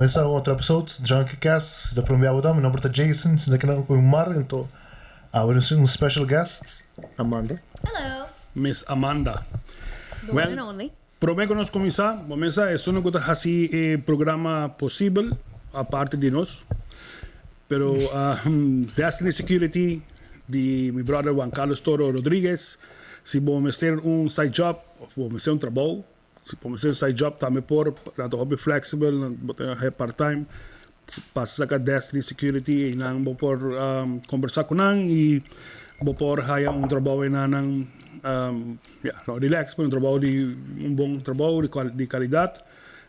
Mesa un otro episode, Junkie Cast. Si ta promé bo ta, mi nomber ta Jason. Si ta kina ku Mar, anto awe nos tin un special guest, Amanda. Hello. Miss Amanda. The one and only. Promé ku nos kuminsá, bo mesa esun ku ta hasi e programa posibel, aparte di nos. Pero Destiny Security di mi brother Juan Carlos Toro Rodriguez, si bo mester un side job of bo mester un trabou, Si bo mester un side job tambe por, nan ta hopi flexible, nan bo ta haña part time, pasa saka Destiny Security einan bo por kombersa ku nan i bo por haya un trabou einan nan ya no relax pero un trabou di un bon trabou di kalidat,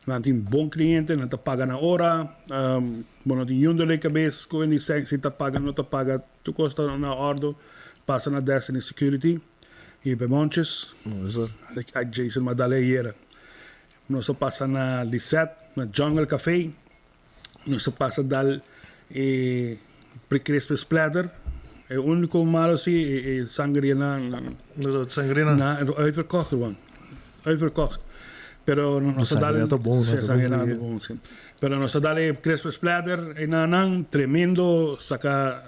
nan tin bon kliente, nan ta paga na ora, bo no tin yun dole kabes ku e si ta paga no ta paga, tur kos ta na ordo, pasa na Destiny Security. Y pe Monches, a Jason ma dale ayera. Nos a pasa na Lisette, na Jungle Café. Nos a pasa dal e Christmas platter. E unico malo si, e sangria na... No, sangria na... Na, uitverkocht man. Uitverkocht. Pero nos a dal... Sangria ta bon. Si, sangria ta bon, si. Pero nos a dal e Christmas platter e na nan tremendo saca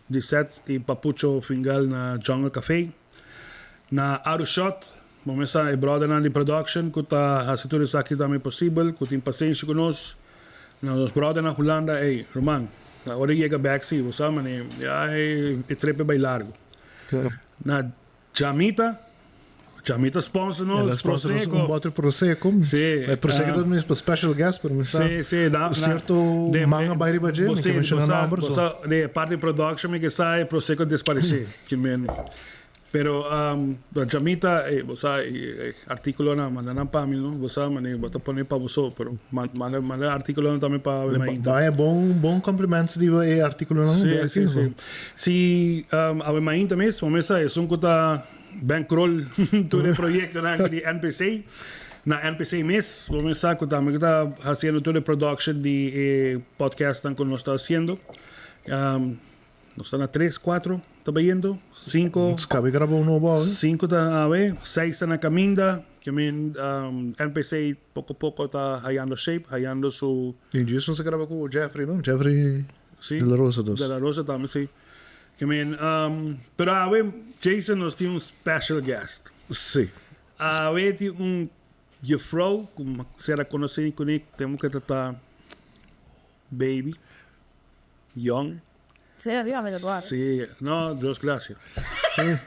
Lisette y Papucho Fingal na Jungle Café. Na Arushot, bo mesa e brothernan di production cu ta haci tur esaki tambe posibel, cu tin pasenshi cu nos. Na nos brother na Hulanda, ey, ruman, ora e yega bek si, bo sa mane, ya e trip e bay largo. Na Chamita, Chamita sponsor nos El a sponsor nos Prosecco. un boter Prosecco. Sí, E Prosecco ah. ta mi special guest, pero mi sa Sí, sí, na, na, cierto de, man a bai riba dje, mi bo ke sí, bo menciona sa, nomber, bo so. sa, de parti production mi ke sa e Prosecco desparece, ki men. Pero um, ba Chamita, eh, bo sa, e, e articulonan, manda nan pa mi, no? Bo sa, mane, bo ta pone pa bo so, pero man, manda, manda articulonan tambe pa De, Mainta. ba, bon, bon compliments di e articulonan Sí, di sí, aki, so. sí. Si awe mainta mes, bo mesa esun ku ta bankroll tur e proyektonan di NPC. Na NPC mes, bo mesa ku tambe ku ta hasiendo tur e production di e podcastnan ku nos ta hasiendo. Nos ta na tres, kuatro ta bayendo, sinku. Kabe graba un nobo awe. Sinku ta awe, seis ta na kaminda. Ke men NPC poko poko ta hayando shape, hayando su. I djis nos a graba ku Jeffrey, no? Jeffrey. Sí. De la Rosa dus. De la Rosa tambe, sí. Ke men, pero awe Jason nos tin un special guest. Sí. Awe tin un juffrouw ku ser a konosé kuné tempu ku e ta ta baby, young. Serio? Mi ta duar. Sí, no, Dios gracias.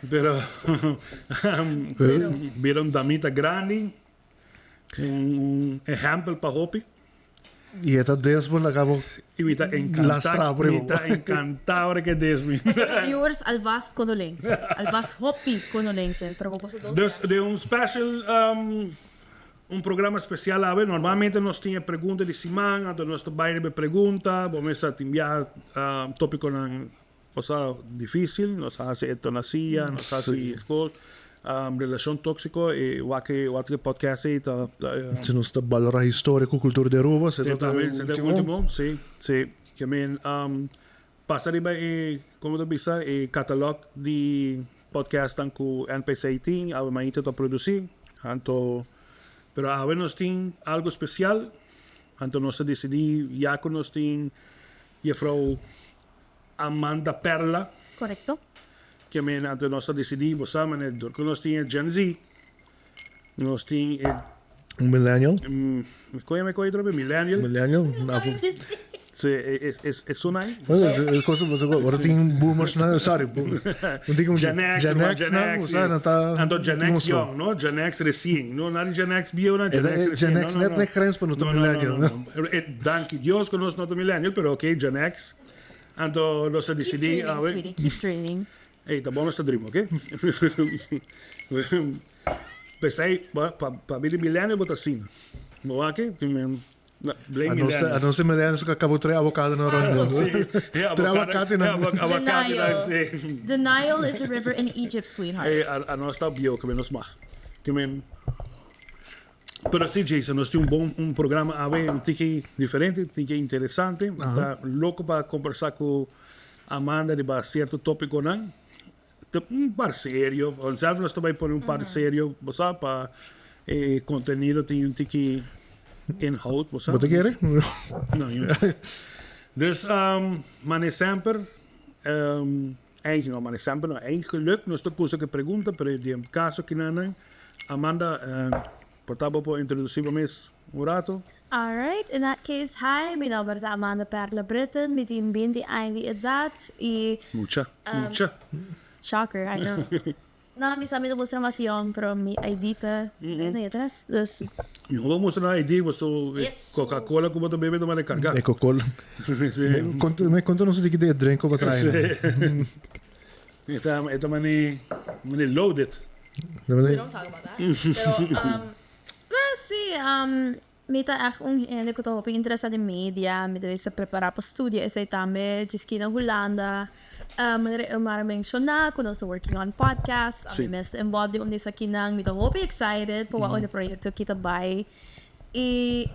Pero bira un damita grandi, un ehempel pa hopi. Y e ta des bo laga bo Y mi ta encanta, lastra por mi ta encanta ora ke des mi. Viewers alvast condolencia. Alvast hopi condolencia. Pero bo cosa dos. Dus de un special um, un programa especial awe. Normalmente nos tin e pregunta di siman, anto nos ta bai riba e pregunta. Bo mester tin bia um, topiconan Cosa dificil, nos a haci eutanasia, nos a haci cos, relacion toxico y wak e wak e podcast ey ta Si nos ta balora historia cu cultura di Aruba, se ta ta e e ultimo. ultimo. Si, si. Ke men pasa riba e, como ta bisa, e catalog di podcastnan cu NPC tin, Awe Mainta ta produci. Anto, pero awe nos tin algo special, anto nos a dicidi ya cu nos tin Juffrouw Amanda Perla. Correcto. Ke men anto nos a disidí, bo sa manera dor ku nos tin e Gen Z, nos tin e. Un millennial. Mi koe mi koe otra millennial. Millennial. Sí, es es un ahí. Ora tin boomers na, sorry, un tin Gen X, Gen X Gen na, X, bo sa na ta. Anto Gen X young, no? Gen X recien, no na di Gen X bieu na, Gen X recien. Gen X net na grens pa no ta millennial. No, no, no. Danki Dios ku nos no ta millennial, pero ok, Gen X. Anto nos a Keep disidí dreaming, awe. sweetie, keep dreaming. Ey, ta bon nos ta dream, ok? P'esei, pa, pa, pa mi di millennial bo ta asina. Bo wak aki? Ki men, na, blame A no ser, a millennials. no ser millennials ku a kaba ku trae avocado na rond. Sí, e Trae avocado, aguacate e na. aguacate na, Denial. sí. Denial is a river in Egypt, sweetheart. Ey, a, a nos ta bieu, ke men nos mag. Ke men. Pero si Jason, nos tin un bon un programa awe, un tiki diferente, un tiki interesante. Mi ta loco pa conversa cu Amanda riba cierto topiconan. Ta un par serio, vanzelf nos ta bay pone un par serio, bo sa, pa e contenido tin un tiki. Inhoud, bo sa. Bo ta kere? No, yo no. Dus, um, mane semper, um, eigenlijk, no, mane semper no, eigenlijk, nos ta kusa ku pregunta, pero den kaso kinanan, Amanda, um, por ta bo por introduci bo mes un rato? Alright, in that case, hi, mi nomber ta Amanda Perla Britten, mi tin binti aña di edad y. Mucha, mucha. Shocker, I know. No, mi sa mi ta mustra mas yong, pero mi ID ta na atras, dus. Mi no por mustra nan ID, pasobra e Coca-Cola ku bo ta bebe ta manda karga. E Coca-Cola. Si. Konta, mi konta nos un tiki di e drink ku bo trae nan. Si. E ta, e ta mani, mani loaded. We don't talk about that. Pero, pero si, Mi ta ègt un hende ku ta hopi interesá den media, mi ta bisa prepará pa studia esei tambe djiskí na Hulanda. Manera Elmar a menshoná ku nos ta working on podcasts, ami mes ta involved den un di esakinan. Mi ta hopi excited pa wak unda e proyekto aki ta bai. I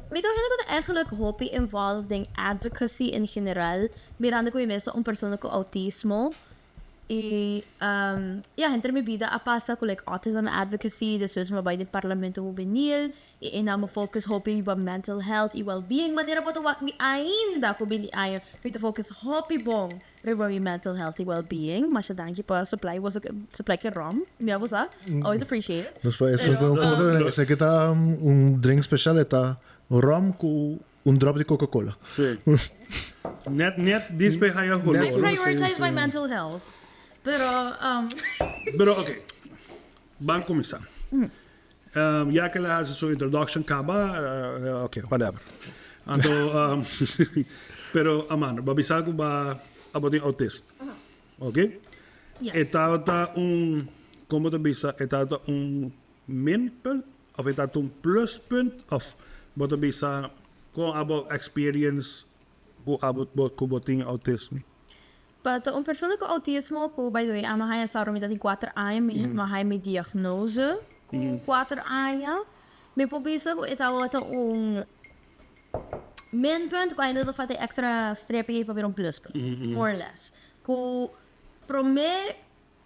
mi ta un hende ku ta ègentlik hopi involved den advocacy en general, mirando ku mi mes ta un persona ku autismo. Y ya henter mi bida a pasa cu like autism advocacy, despues mi a bay den parlamento hubenil y eynan mi focus hopi riba mental health y well-being, manera bo ta wak mi ainda cu binti aña mi ta focus hopi bon riba mi mental health y well-being, masha danki pa supply boso supply ke rom mi a bosa, always appreciate it. Nos pa eso esaki ta un drink special e ta rom cu Un drop di Coca Cola. Sí. Net, net dispe haya holor. I prioritize my mental health. Pero, um. Pero ok. Ban kuminsá. Um, ya ke el a hasi su introduction kaba, uh, ok, whatever. Anto, um, pero Amanda, bo a bisa ku ba abo tin autist. Ok? Yes. E tabata un, kon bo ta bisa, e tabata un minpunt Of e ta un pluspunt of bo ta bisa kon abo experience ku abo ku bo tin autismo? Pa ta un persona ku autismo ku by the way ami a haña sa ora mi ta tin kuater aña mi a haña mi diagnose ku kuater aña mi por bisa ku e tabata un minpunt ku ainda ta falta e extra strepi ei pa bira un pluspunt more or less ku prome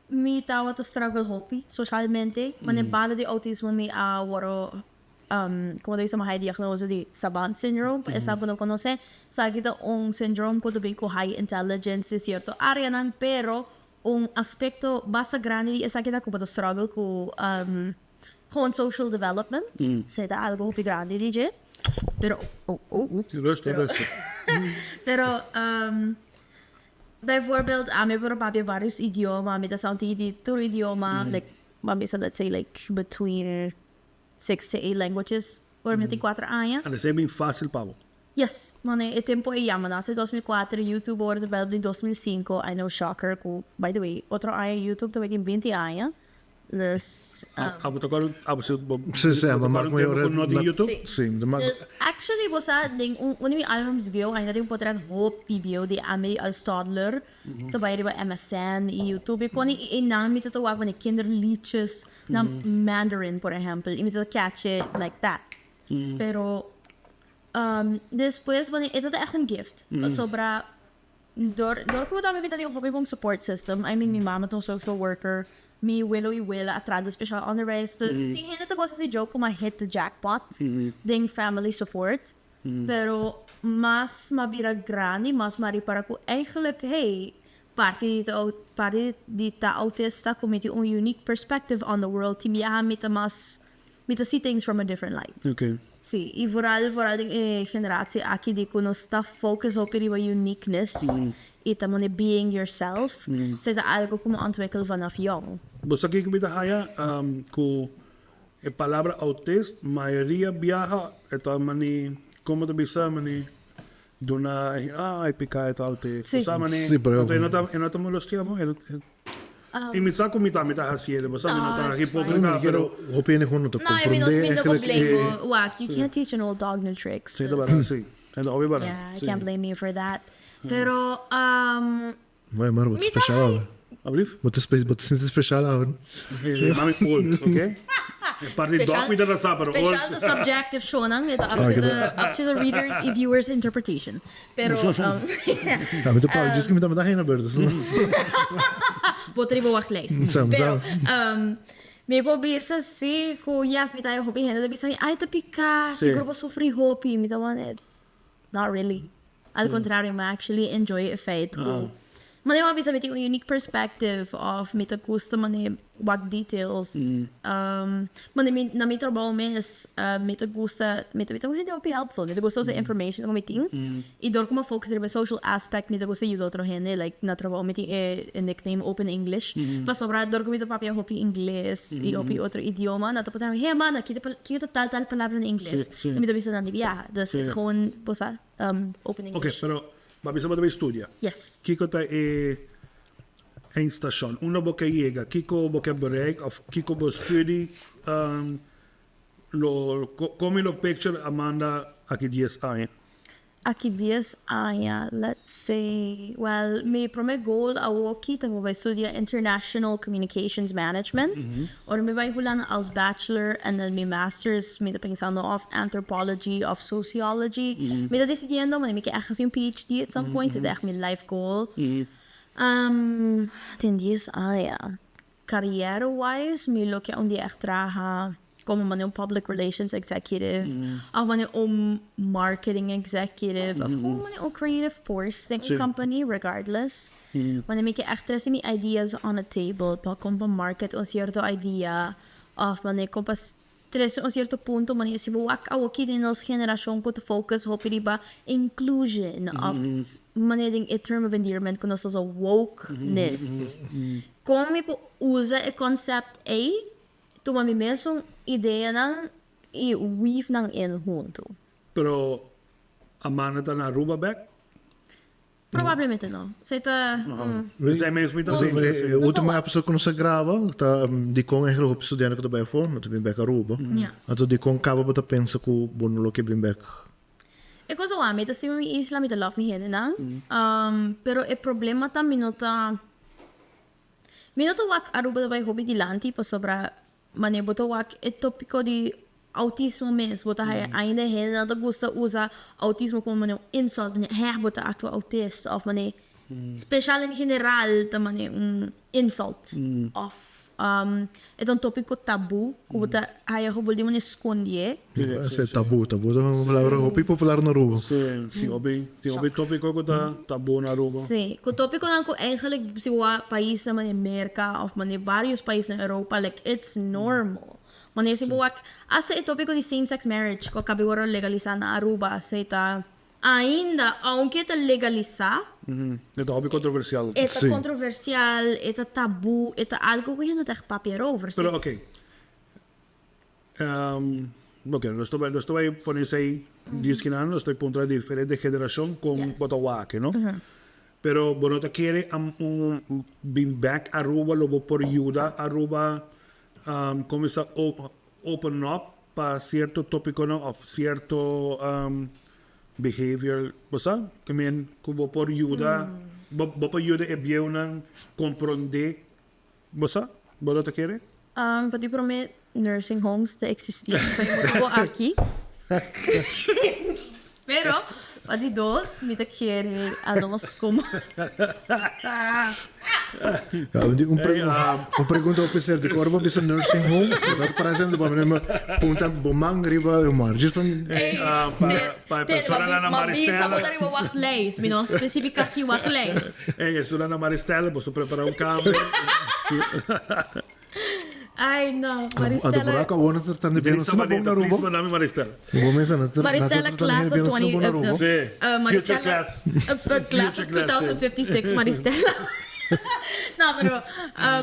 Mi tabata struggle hopi socialmente, mane banda di autismo mi a wòrdu como ta bisa mi a haya diagnose di savant syndrome, pa esnan ku no konosé esaki ta un syndrome ku ta bin ku high intelligence den sierto areanan pero un aspecto basta grandi di esaki ta ku bo ta struggle ku gewoon social development, esei ta algo hopi grandi di dje pero oh oh oops pero Bijvoorbeeld, ami por papia varios idioma, mi ta sa un tiki di tur idioma, like, ban bisa let's say like between six to eight languages ora mi tin cuatro aña. And esei bin facil pa bo? Yes, mane e tempo ei ya, mi nace 2004, YouTube a worde developed den 2005, I know shocker cu, by the way, otro aña YouTube ta bay tin binti aña. Dus, Abo ta kòrda, abo si bo Sí, sí, bo abo ta mak kòrda un mi tempu ora ku no tin YouTube? Sí. Sí, mi ta mak. Dus, actually bo sa den un un di mi albums bieu ainda tin un potret hopi bieu di ami als toddler ta bai riba MSN i YouTube i kon i einan mi ta ta wak van e kinderliedjes na Mandarin por ehempel i mi ta catch it like that. Pero despues wanneer e ta ta echt un gift pasobra Dor dor ku tambe mi ta tin un hopi bon support system, I mean mi mama ta un social worker, mi welo i wela a traha den speciaal onderwijs, dus tin hende ta gosa hasi joke ku mi a hit the jackpot den family support, pero mas mi a bira grandi mas mi a ripara ku eigenlijk hey, parti di ta parti di ta autista ku mi tin un unique perspective on the world, tin biaha mi ta mas Mi ta see things from a different light. Okay. Sí, i vooral vooral den e generatie aki di ku nos ta focus hopi riba uniqueness i ta mane being yourself, esei ta algo ku mi a ontwikkel vanaf jong. Bo sa kiko mi ta haya? Ku e palabra autist mayoria biaha e ta mane, komo ta bisa, mane duna, ah e pika e ta autist. Sí. Bo sa mane, Sí, pero. e no ta e no ta molestia bo, e I mi sa ku mi tambe ta hasi el, bo sa mi no ta hipókrita, pero. Hopi hende ku no ta komprondé eigenlijk e. Wak, you can't teach an old dog new tricks. Sí, ta bèrdat, sí. Ta hopi bèrdat. Yeah, I can't blame you for that. Pero, Mei, maar bo ta spesial awe. Alblief? Bo ta bo ta sinti spesial awe. Mami old, ok? E parti dog mi ta ta sa, pero old. Spesial ta subjective shownan, e ta up to the up to the readers y viewers interpretation. Pero, Ja, mi ta pau, djis ku mi tabata heen na beurt. Bo ta riba wachtlijst. Sam, Pero, sam. Mi por bisa si ku yes mi ta e hopi hende ta bisa mi ay ta piká sigur bo sufri hopi mi ta wonder not really al contrario mi actually enjoy e feit ku manera mi a bisa mi tin un unique perspective of mi ta gusta manera wak details manera mi na mi trabou mes mi ta gusta mi ta un hende hopi helpful mi ta gusta usa information ku mi tin y dor ku mi a focus riba e social aspect mi ta gusta yuda otro hende like na trabou mi tin e nickname open English pasobra dor ku mi ta papia hopi ingles y hopi otro idioma nan ta puntra mi hey Amanda kiko ta tal tal palabra na ingles y mi ta bisa nan di biaha dus het gewoon bo sa open English. Ok pero bo a bisa bo ta bay studia kiko ta e eindstation unda bo ke yega kiko bo ke bereik of kiko bo studie lo kon mi lo picture Amanda aki dies aña. Aki dies aña, let's say, well, mi prome goal awoki ta pa bai studia International Communications Management. Ora mi bai Hulanda als bachelor en dan mi masters mi ta pensando of Anthropology of Sociology. Mi ta decidiendo, mi ke echt haci un PhD at some point, ta echt mi life goal. Den dies aña. Carrière wise mi lo ke un dia echt traha como manera un public relations executive of manera un marketing executive of gewoon manera un creative force den un company regardless. Wanneer mi ke echt trece mi ideas on the table pa con pa market un cierto idea of wanneer con pa trece un cierto punto wanneer si bo wak awoki den nos generacion cu ta focus hopi riba inclusion of manera den e term of endearment cu nos ta usa wokeness. Kon mi por usa e concept ei tuma mi mesun ideanan y weave nan in hunto? Pero Amanda ta na Aruba bek? Probablemente no. Esei ta. Esei mes mi ta pensa, si. E ultimo episode ku nos a graba ta dikon eigenlijk hopi studiante ku ta bai afó no ta bin bek Aruba. Anto dikon kaba bo ta pensa ku bo no lo ke bin bek? E cosa wak, mi ta stima mi isla, mi ta love mi hendenan. Pero e problema ta mi no ta mi no ta wak Aruba ta bai hopi dilanti pasobra Manera bo ta wak e tópiko di outismo mes, bo ta haya ainda hendenan ta gusta usa outismo komo manera un insult, manera heh bo ta aktua autista òf manera speshal en general ta manera un insult òf e ta un tópiko tabú ku bo ta haya hopi di manera skondié. Esei tabú, tabú ta un palabra hopi popular na Aruba. Sí, tin hopi, tin hopi tópiko ku ta tabú na Aruba. Sí, ku tópikonan ku eigenlijk si bo wak paisnan manera Merka òf manera vários pais na Europa like it's normal. Manera si bo wak asta e tópiko di same sex marriage ku a kabi wòrdu legalisá na Aruba esei ta ainda aunke ta legalisá. E ta hopi kontroversial. E ta kontroversial, e ta tabú, e ta algu ku hende ta echt papia erover. Pero oké, Ok, nos ta nos ta bai pone esei diskinan, nos ta bai puntra diferente generashon kon bo ta wak, no? Pero bo no ta kere un bin bek Aruba lo bo por yuda Aruba kuminsá open up pa sierto topikonan òf sierto behavior, bo sa? Ke men ku bo por yuda, bo por yuda e bieunan komprondé. Bo sa? Bo lo ta kere? Pa di prome nursing homes ta existi pa e motibo aki. Pero pa di dos mi ta kere anos como. Un pregunta hopi ser di ora bo bisa nursing home dat parece bo punta bo man riba e mar. Just pa Pa e personanan na Maristella. Ma bisa bo ta riba wachtlijst mi no specifica ki wachtlijst. Ey, esunnan na Maristella, boso prepara un kamer. Ay, no. Maristella. Anto por acá awor nan ta bira asina bon na Aruba. Please mandami Maristella. Bo mesa nan ta Maristella class of 20 bon na Aruba. Sí. Maristella Future class. Class of 2056 Maristella. No, pero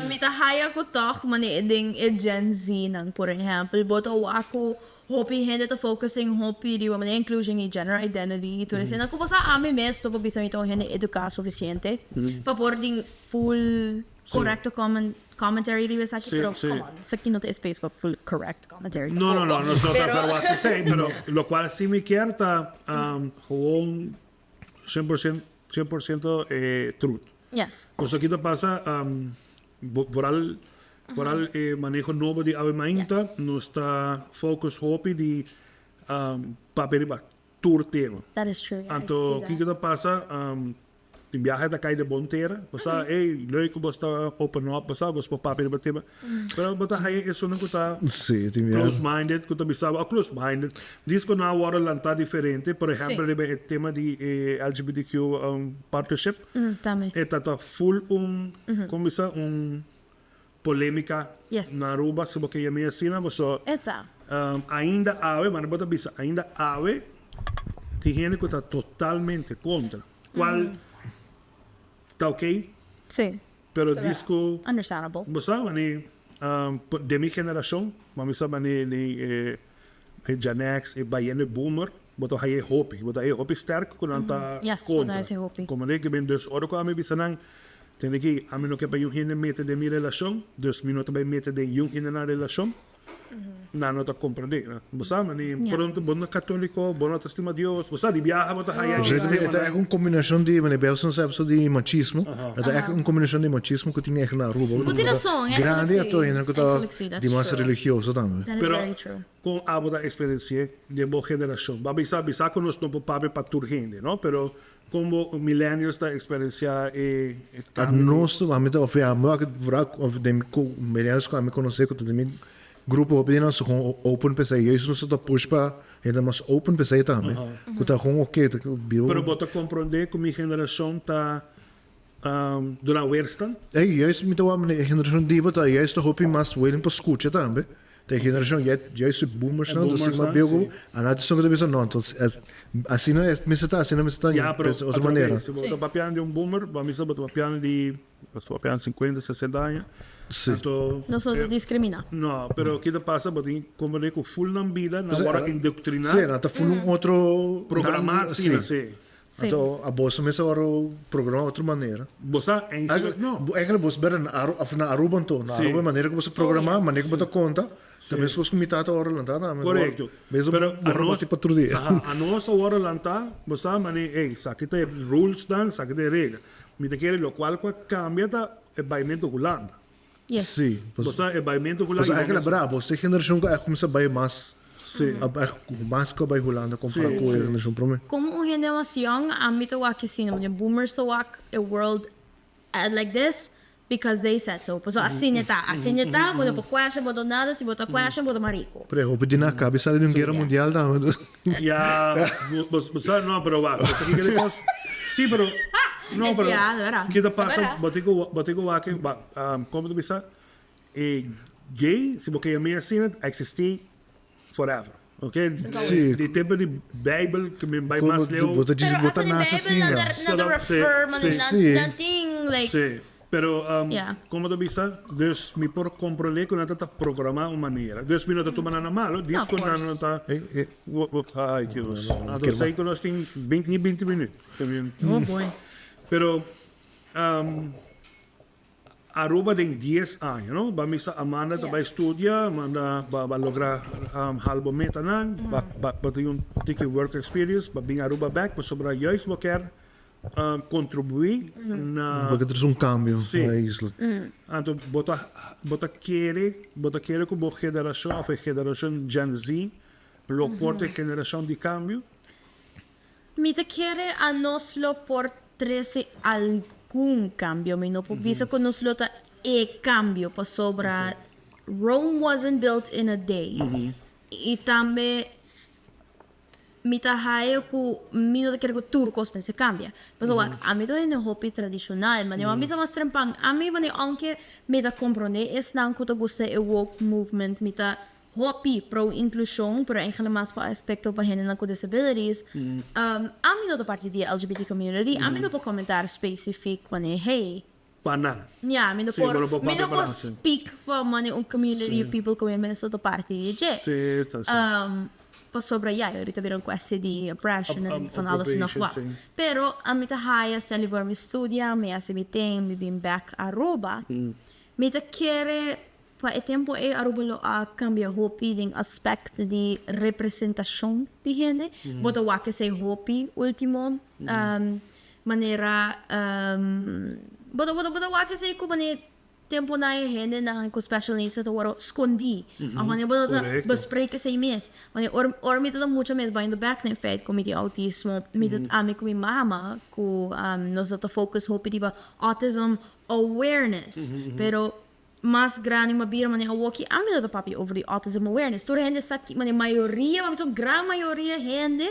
mi ta haya ku tòg manera den e Gen Z nan por ehèmpel bo ta wak ku Hopi hende ta focusing hopi riba manera inclusion y gender identity y tur esena cu bo sa ami mes topo bisa mi ta un hende educa suficiente pa por tin full correcto commentary riba esaki pero come on esaki no ta e space pa full correct commentary No no no nos no ta verwacht esey pero locual si mi kier ta gewoon 100% 100% truth. Yes. Pasobra aki ta pasa Vooral vooral e maneho nobo di awe mainta nos ta focus hopi di papia riba tur tema. That is true, yeah, I Anto see kiko that. ta pasa? Tin biaha ta kai den bon tera. Bo sa, ey, leuk ku bo ta open up, bo sa, bo por papia riba tema. Pero bo ta haya esunnan ku ta Sí, tin biaha. close minded, ku ta bisa bo, close minded, disco nan a wòrdu lantá diferente, por ehèmpel riba e tema di e LGBTQ partnership. Tambe. E ta ta full un, kon bisa, un polemica na Aruba, si bo ke yam'é asina, pasobra E ta. ainda awe, manera bo ta bisa, ainda awe tin hende ku ta totalmente kontra, kual ta oké, Sí. pero disco, Understandable. bo sa manera den mi generashon, bo a bisa manera e Gen X, e bayendo e boomer, bo ta haña e hopi, bo ta haña e hopi sterk ku nan ta Yes, bo ta kontra. haña e hopi. Komo di ke dus ora ku ami bisa nan, Tende ki ami no ke pa yun hende mete den mi relashon, dus mi no ta bai mete den yun hende nan relashon. Nan no ta komprendé. Bo sa, mani pronto bo no katoliko, bo no ta stima Dios, bo sa di biaha bo ta haya e tema. E ta un kombinashon di, mane Belson sa episode di machismo, e ta echt un kombinashon di machismo ku tin echt na Aruba. Bo tin rason, Grandi ato hende ku ta dimas religioso tambe. Pero kon abo ta eksperensi'é den bo generashon? Bo a bisa, bisa ku nos no por papia pa tur hende, no? Pero Kon bo millennials ta eksperensiá e kambio di. Nos ami ta of ya mi wak vooral of den millennials ku ami konosé ku ta den mi grupo hopi di nan su gewoon open pa esei juist nos ta push pa hende mas open pa esei tambe ku ta gewoon oke ta biba. Pero bo ta komprondé ku mi generashon ta duna weerstand? Ey juist mi ta wak e generashon di bo ta juist ta hopi mas willing pa skucha tambe. Ta e generashon juist e boomersnan, ta stima bieu ku a nan ta bisa no, entonces asina e mester ta, asina mester ta, Ya, pero pensa otro manera. Si bo ta papiando di un boomer, bo a misa bo ta papiando di, bo ta papiando 50, 60 aña. Si. Anto, Nos no ta diskriminá. No, pero ki ta pasa, bo tin komprendé ku ful nan bida nan wòrdu indoktriná. Si, nan ta ful un otro. Programá asina, si. Si. Anto a boso mester wòrdu programá otro manera. Bo sa, eigenlijk no. Eigenlijk bo bera na Aru, of na Aruba anto, na Aruba e manera ku bo sa programá, manera ku bo ta konta, ta meskos ku mi tata a wòrdu lantá tambe. Korekto. Mes Pero wòrdu bati pa tur dia. Aha, anos a wòrdu lantá, bo sa, manera, ey, esaki ta e rulesnan, esaki ta e regla. Mi ta kere lokual ku a kambia ta e baimentu Hulanda. Yes. Sí. Bo sa e baimentu Hulanda. Pues eigenlijk bra, bo e generashon ku a kuminsá bai mas. Sí. Mas ku a bai Hulanda kompará ku e generashon promé. Komo un hende mas yong, ami ta wak asina, wanneer boomers ta wak e world like this because they said so. Pasobra asina e ta, asina e ta, bo no por question, bo no nada, si bo ta question bo ta marico. Pero e hopi di nan a kabi sali di un guera mundial tambe. Ya, bo sa, no, pero wak, bo sa kiko di kos? Sí, pero, no, pero, ki ta pasa, bo tin ku, bo tin ku wak, komo ta bisa, e gay, si bo ke yam'é asina, a eksistí forever, ok? Sí. Di tempu di Bijbel, ku mi bai mas leu. Bo ta djis, bo ta nase asina. Pero hasta di Bijbel nan ta refer, nan tin, like. Sí. Pero, como ta bisa, dus mi por comprende cu nan ta ta programa un manera. Dus mi no ta tuma nan na malo, dis cu nan no ta, ay Dios, anto esey cu nos tin binti, ni binti minuut. Oh boy. Pero, Aruba den dies aña, no? Ba misa Amanda ta bay studia, Amanda ba ba logra hal bo metanan, ba ba tin un tiki work experience, ba bin Aruba bek, pasobra juist bo kier contribuí na. Bo ke trese un cambio na e isla. Anto bo ta bo ta kere bo ta kere ku bo generashon of e generashon Gen Z lo por ta e generashon di cambio? Mi ta kere a nos lo por trese algun cambio. Mi no por bisa ku nos lo ta e cambio pasobra Rome wasn't built in a day. I tambe. Mi ta haya ku mi no ta kere ku tur kos mester kambia. Pasobra wak, ami ta un hende hopi tradishonal, manera mi bisa mas trempan, ami manera ounke mi ta komprondé esnan ku ta gusta e woke movement, mi ta hopi pro inklushon, pero eigenlijk mas pa aspekto pa hendenan ku disabilities, ami no ta parti di e LGBT community, ami no por komentar spesifik wanneer hey. Pa nan. Ya, mi no Sí, por, bo no por mi papia no pa por nan, sí. speak pa mane un community of people ku mi mes no ta parti di dje. Sí, ta sí. Pasobra ya, ahorita bira un kwestie di oppression en van alles en nog Appropriation, wat. sí. Pero ami ta haya sali for mi studia, mi hasi mi ten, mi bin bek Aruba. Mi ta kere pa e tempo ei Aruba lo a kambia hopi den aspect di representashon di hende. Bo ta wak esei hopi ultimo. Manera bo ta bo ta wak esei ku manera. Temponan e hendenan ku special needs ta wòrdu skondí. Òf wanneer bo no ta bespreek esei mes. Wanneer ora ora mi ta ta mucha mes bayendo bèk na e feit ku mi tin outismo, mi ta ami ku mi mama ku nos ta ta focus hopi riba autism awareness. Pero mas grandi mi a bira manera awoki ami no ta papia over di autism awareness. Tur hende sa ki manera mayoria, mi bisa gran mayoria hende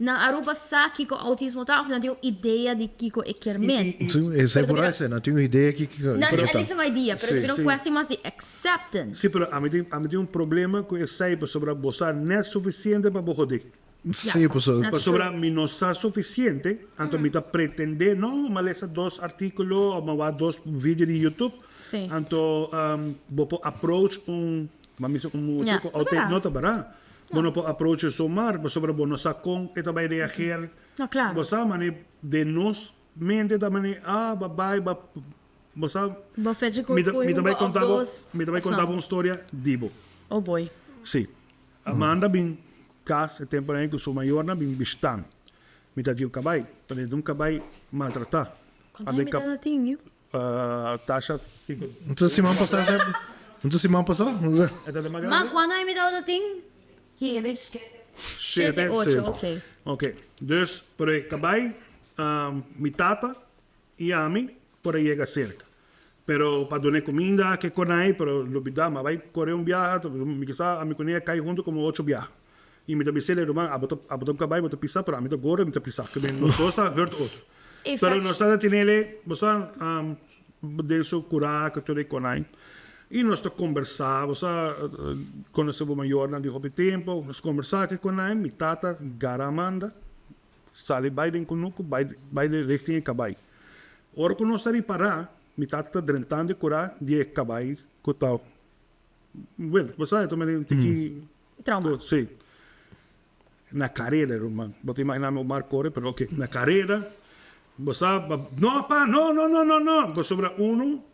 Na Aruba sa kiko autismo ta of nan tin un idea di kiko e kier men? Esei por esei, nan tin un idea ki kiko ta. Nan tin at least un idea, pero ta bira un kwestie mas di acceptance. Si, pero ami tin ami tin un problema ku esei pasobra bo sa net sufisiente pa bo hodi. Si, pasobra. Pasobra mi no sa sufisiente, anto mi ta pretende, no, m'a lesa dos artíkulo of m'a wak dos video di YouTube, anto bo por approach un, m'a misa un mucha ku autismo, no ta bara. Bo no por aprocha zomaar pasobra bo no sa con e ta bay reageer. No, claro. Bo sa mane den nos mente ta mane ah ba bay ba bo sa. Bo fecha cu cu Mi ta bay of conta bo dos mi ta bay of conta zo. bo un storia di bo. Oh boy. Si. Amanda bin cas e tempo nan cu su mayornan bin bishita mi. Mi ta di un cabay pero e di un cabay maltrata. Conta mi ta tin yu. Tasha kiko? Enton siman pasá sa Enton siman pasá? E ta den Ma cuando ay mi tabata tin? Shete, ocho, ok. Ok, dus pero e cabay mi tata y ami por a yega cerca. Pero pa duna e cuminda ke con ay, pero lubida, mi a bay core un biaha, mi kisa ami con ey a cay hunto como ocho biaha. Y mi ta bis'el, ruman, abo ta abo ta un cabay, bo ta pisa, pero ami ta gordo, mi ta pisa. Ke men nos dos ta hurt otro. Pero nos ta tinele, bo sa, den su cura cu tur e conai. Y nos ta combersa, bo sa, conoce bo mayornan di hopi tempo, nos combersa ke conai, mi tata gara Amanda, sali bay den cunucu, bay bay richting e cabay. Ora cu nos ta ripara, mi tata ta drentando e cura di e cabay cu ta, well, bo sa, e ta mende un tiki Trauma. Sí. Na carera, ruman. Bo ta imagina mi Omar core, pero ok. Na carera, bo sa, no pa, no, no, no, no, no. Pasobra uno,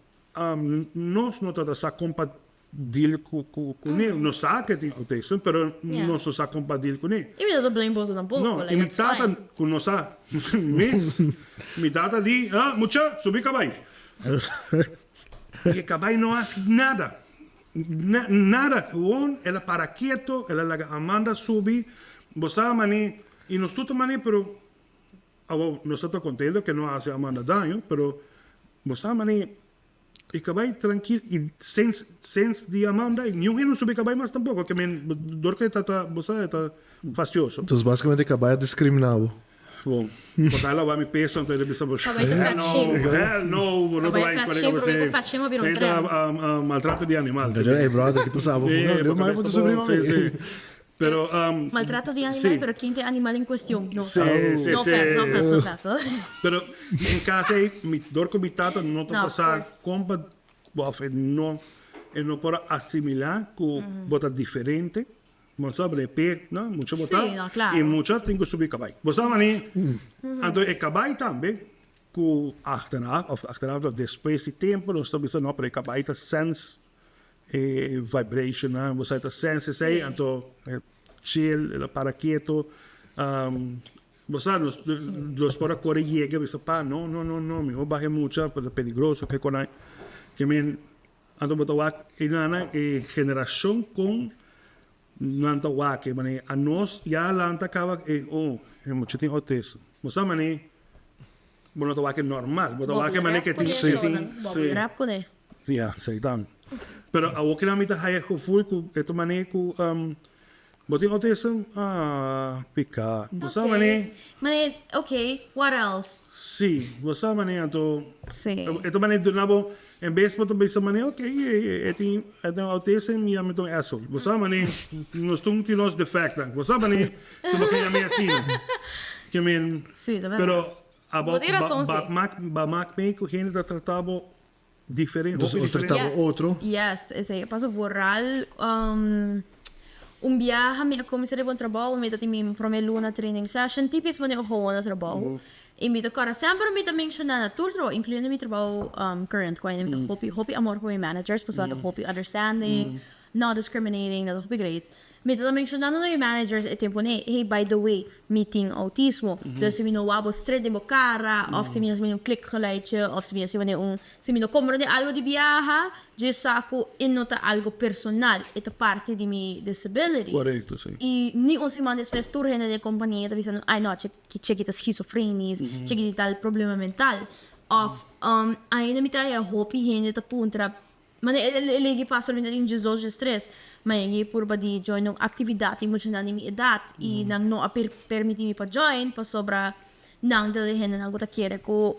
nos no ta sa con pa deal cu cune. Nos sa que tin autism, pero nos no sa con pa deal cune. Y mi no ta blame boso tampoco. No, y mi tata, cu no sa mes, mi tata di, ah, mucha, subi cabay. Y e cabay no haci nada. Nada, gewoon el a para keto, el a laga Amanda subi, bo sa mane, y nos tur ta mane, pero awor nos ta ta contento ke no a haci Amanda daño, pero bo sa mane, e cabay trankil y since since di Amanda niun hende no subi cabay mas tampoco, ke men dor ke ta ta bo sa e ta fastioso. Entonces basicamente e cabay a discrimina bo. Bon, bo ta lawa mi peso anto e ta bisa bo, hell no, hell no, bo no ta bai kore ku bo si ta maltrato di animal. Ey brother, ki pasa bo? Leu mai bo ta sufri mami. Si, si. Pero, Maltrato di animal, pero ken ta e animal en cuestion? No, no offense, no offense, no offense. Pero den cas ey, mi dor ku mi tata no ta pasa kon pa, of e no, e no por a asimila ku bo ta diferente. Bo sa repe, no? Mucha bo ta. Sí, no, claro. Y mucha tin cu subi cabai. Bo sa mani, anto e cabai tambe cu achteraf, of achteraf no, despues di tempo nos ta bisa no, pero e cabai ta sense e vibrationnan, bo sa e ta sense esey, anto e chill, el a para keto. Bo sa, nos, nos por a core yega bisa pa, no, no, no, no, miho baha e mucha, ta peligroso, ke con ai. Ke men. Anto bo ta wak e nana e generashon kon nan ta wak e manera anos ya lanta kaba e oh e mucha tin autism bo sa manera bo no ta wak e normal bo ta wak e manera ke tin Sí. Rap kuné. Ya esei tambe pero awor kila mi ta haya gevoel ku e ta manera ku bo tin autism ah pika bo sa manera. Manera ok what else. Sí bo sa manera anto Sí. e ta manera duna bo En bes bo ta bisa manera, ok, e tin e tin autism y ami ta un asshole. Bo sa manera, nos tur tin nos defectnan. Bo sa manera, si bo ke yam'e asina. Ke men, Sí, ta berdad. pero abo Bo tin rason, ba sí. mak ba mak mee ku hende ta trata bo diferente, Dus hopi o trata diferente. bo otro. Yes, esei a pasa vooral un biaha mi a kuminsá riba un trabou, mi ta tin mi promé luna training session, tipis manera un gewone trabou. I mi ta kòrda semper mi ta menshoná na tur trabou, inkluyendo mi trabou current, ku mi ta hopi hopi amor pa mi managers, pasobra nan ta hopi understanding. Not discriminating, dat hopi great. Mi ta mencionando na mi managers e tempo nee, hey, by the way, mi tin autismo. Dus si mi no wak bo straight den bo cara, of si mi haci un klikgeluidje, of si mi haci un, si mi no comprende algo di biaha, dje sa cu e no ta algo personal, e ta parti di mi disability. Correcto, si. Y ni un siman despues tur hende den compania ta bisando, ay no, Cheki ta schizofrenisch, cheki tin tal problema mental. Of ainda mi ta haya hopi hende ta puntra, mane e legi pastor mi ta tin diesdos, diestres, ma e purba di join un actividad di muchanan di mi edad y nan no a permiti mi pa join pasobra nan ta di hendenan cu ta kere cu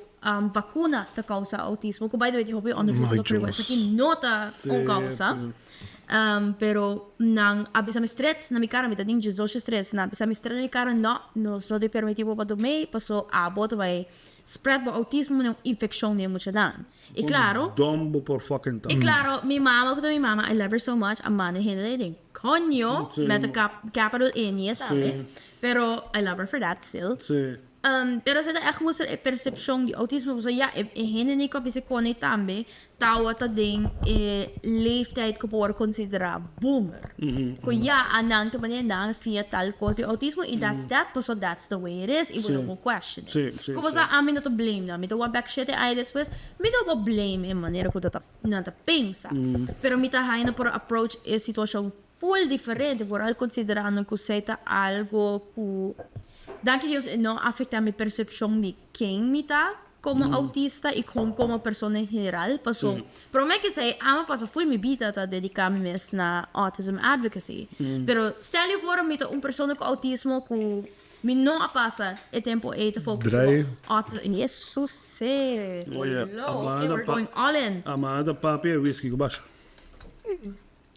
vacuna ta causa autismo, cu by the way tin hopi onderzoek cu ta prueba esaki no ta un causa. Pero nan a bisa mi stret na mi cara, mi ta tin diesdos, diestres, nan a bisa mi stret na mi cara, no, nos no ta permiti bo pa dumei, paso abo ta bai spread bo autismo den un infeccion den muchanan. Y claro, Dom bo por fucking ta. y claro, mi mama cu ta mi mama, I love her so much, a manda hende den den coño, met a capital N tambe, pero I love her for that still. Pero esei ta ègt mustra e persepshon di outismo pasobra ya e hendenan ku a bisa kone tambe tawata den e leeftijd ku por wòrdu konsiderá boomer. Ku ya a nan ta manera nan a siña tal kos di outismo i that's that pasobra that's the way it is i bo no por question it. Ku pasobra ami no ta blame nan, mi ta wak bèk shete aña despues mi no por blame e manera ku nan ta pensa pero mi ta haña por approach e situashon Full diferente, vooral considerando cu esey ta algo cu, danki Dios, e no afecta mi percepcion di ken mi ta como autista y con como persona en general. Paso, prome cu esey, amo pasa full mi bida ta dedica mi mes na autism advocacy. Pero stel je voor mi ta un persona cu autismo cu mi no a pasa e tempo ey ta focus riba autism. Jesus, Oye, okay, we're going all in. Amanda ta papia e whisky cu basha.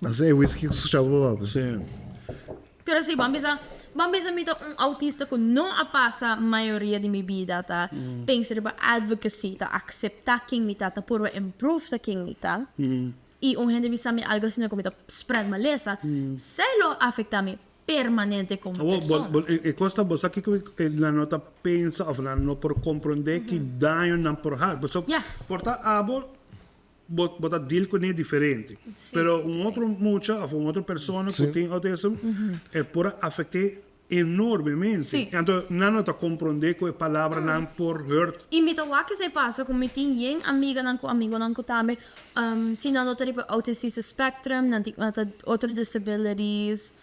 Así e whisky ku scucha bo papia. Sí. Pero si, ban bisa, ban bisa mi ta un autista ku no a pasa mayoria di mi bida ta pensa riba advocacy, ta acepta ken mi ta, ta purba improve ta ken mi ta. I un hende bisa mi algo asina ku mi ta spread malesa, esei lo afecta mi permanente komo Awor, persona. bo, bo, e kos ta bo sa kiko e nan no ta pensa of nan no por komprondé ki daño nan por hasi. Pasobra por ta abo Bo bo ta deal kuné diferente. Pero un otro mucha of un otro persona ku tin autism e por a afect'é enormemente. Anto nan no ta komprondé ku e palabranan por hurt. I mi ta wak esei pasa ku mi tin yen amiganan ku amigonan ku tambe si nan no ta riba autistische spectrum nan tin otro disabilities.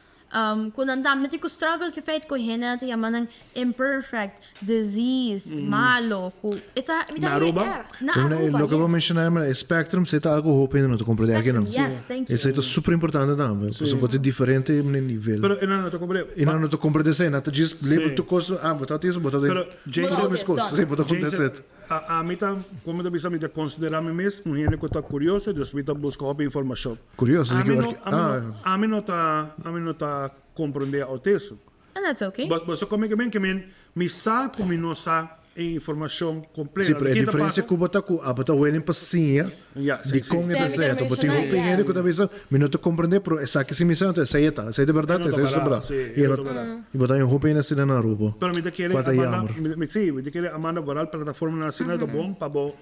Ku nan tambe tin ku struggle ku e feit ku hende ta yama nan imperfect, diseased, malo, ku e ta mi ta Na Aruba? erg. Na Aruba, Loke bo yes. menshoná e spectrum esei ta algu hopi hende no ta komprendé aki no. Spectrum, yes, thank you. Esei ta super importante tambe, pasobra bo tin diferente nivel. Pero e nan no ta komprendé. E nan no ta komprendé esei, nan ta djis label tur kos, ah bo ta autismo, bo ta Pero Jason, mes kos, si bo ta Jason, ami ta, komo mi ta bisa, mi ta konsiderá mi mes un hende ku ta kurioso, dus mi ta buska hopi informashon. Curioso, Ami no, ami no, ami no ta, ami no ta comprende autism. And that's okay. Bo, bo sa come ke men, ke men, mi sa ku mi no sa e informashon completo. Sí, pero e Ki ta diferencia pasa? ku bo ta ku abo ta willing pa siña Ja, sí, di sí. kon e ta Semi sea. Bo tin hopi hende ku ta bisa, mi no ta comprende, pero esaki si mi sa, entonces esei e ta. Esei ta berdad, E no ta esei ta berdad, berdad. sí, I e e no no ta berdad. i bo ta haña hopi hende asina na Aruba. Pero mi ta kere Ku a ta Amanda, jammer. mi, mi, sí, mi ta kere Amanda vooral plataformanan asina ta bon pa bo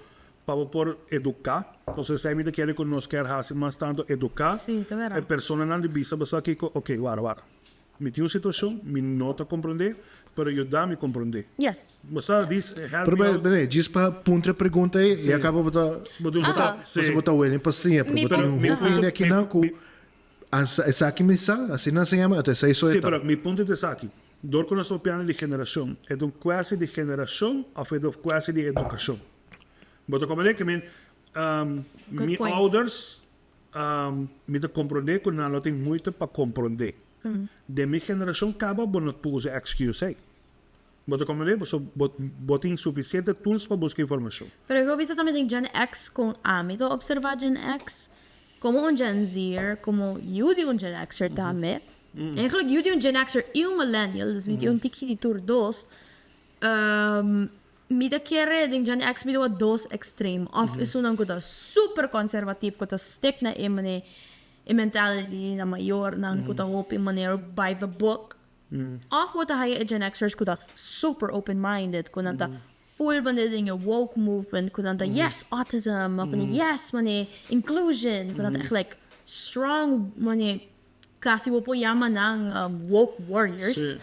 Pa bo por eduká. Entonces esei mi ta kere ku nos kier hasi mas tantu eduká Sí, ta e bèrdat. personanan di bisa bo sa kiko, oke, wara, wara. Mi tin un situashon, mi no ta komprondé, pero yuda mi komprondé. Yes. Bo sa, dis help Pero me bai, out. bai, djis pa puntra e pregunta ei, Sí. i a kaba bo ta, Bo tin un bo ta, stap, sí. pasobra bo ta welen pa siña, pero Mi bo tin pun- un Mi hopi punto, hende mi, akinan ku mi, a sa esaki mi sa, asina nan siña mi, anto esei so e sí, ta. pero mi punto ta esaki. Dor ku nos ta papiando di generashon, e ta un kwesti di generashon òf e ta un kwesti di edukashon? Bo ta komprendé ke men Good mi point. ouders mi ta komprendé ku nan lo tin moeite pa komprendé. Den mi generashon kaba bo no por usa excuse ei. Bo ta komprendé? Pasobra bo bo tin sufisiente tools pa buska informashon. Pero ik wil bisa tambe den Gen X kon ami ta observa Gen X komo un Gen Zer, komo yu di un Gen Xer tambe. Eigenlijk yu di un Gen Xer i un millennial, dus mi tin un tiki di tur dos. Mi ta kere den Gen X mi ta wak dos extreme. Of esunnan ku ta super conservatief ku ta stick na e mane e mentality di nan mayornan ku ta hopi manera by the book. Of bo ta haya e Gen Xers ku ta super open minded ku nan ta full mane den e woke movement ku nan ta yes autism of mane yes mane inclusion ku nan ta echt like. strong mane casi bo por yama nan woke warriors. Sí.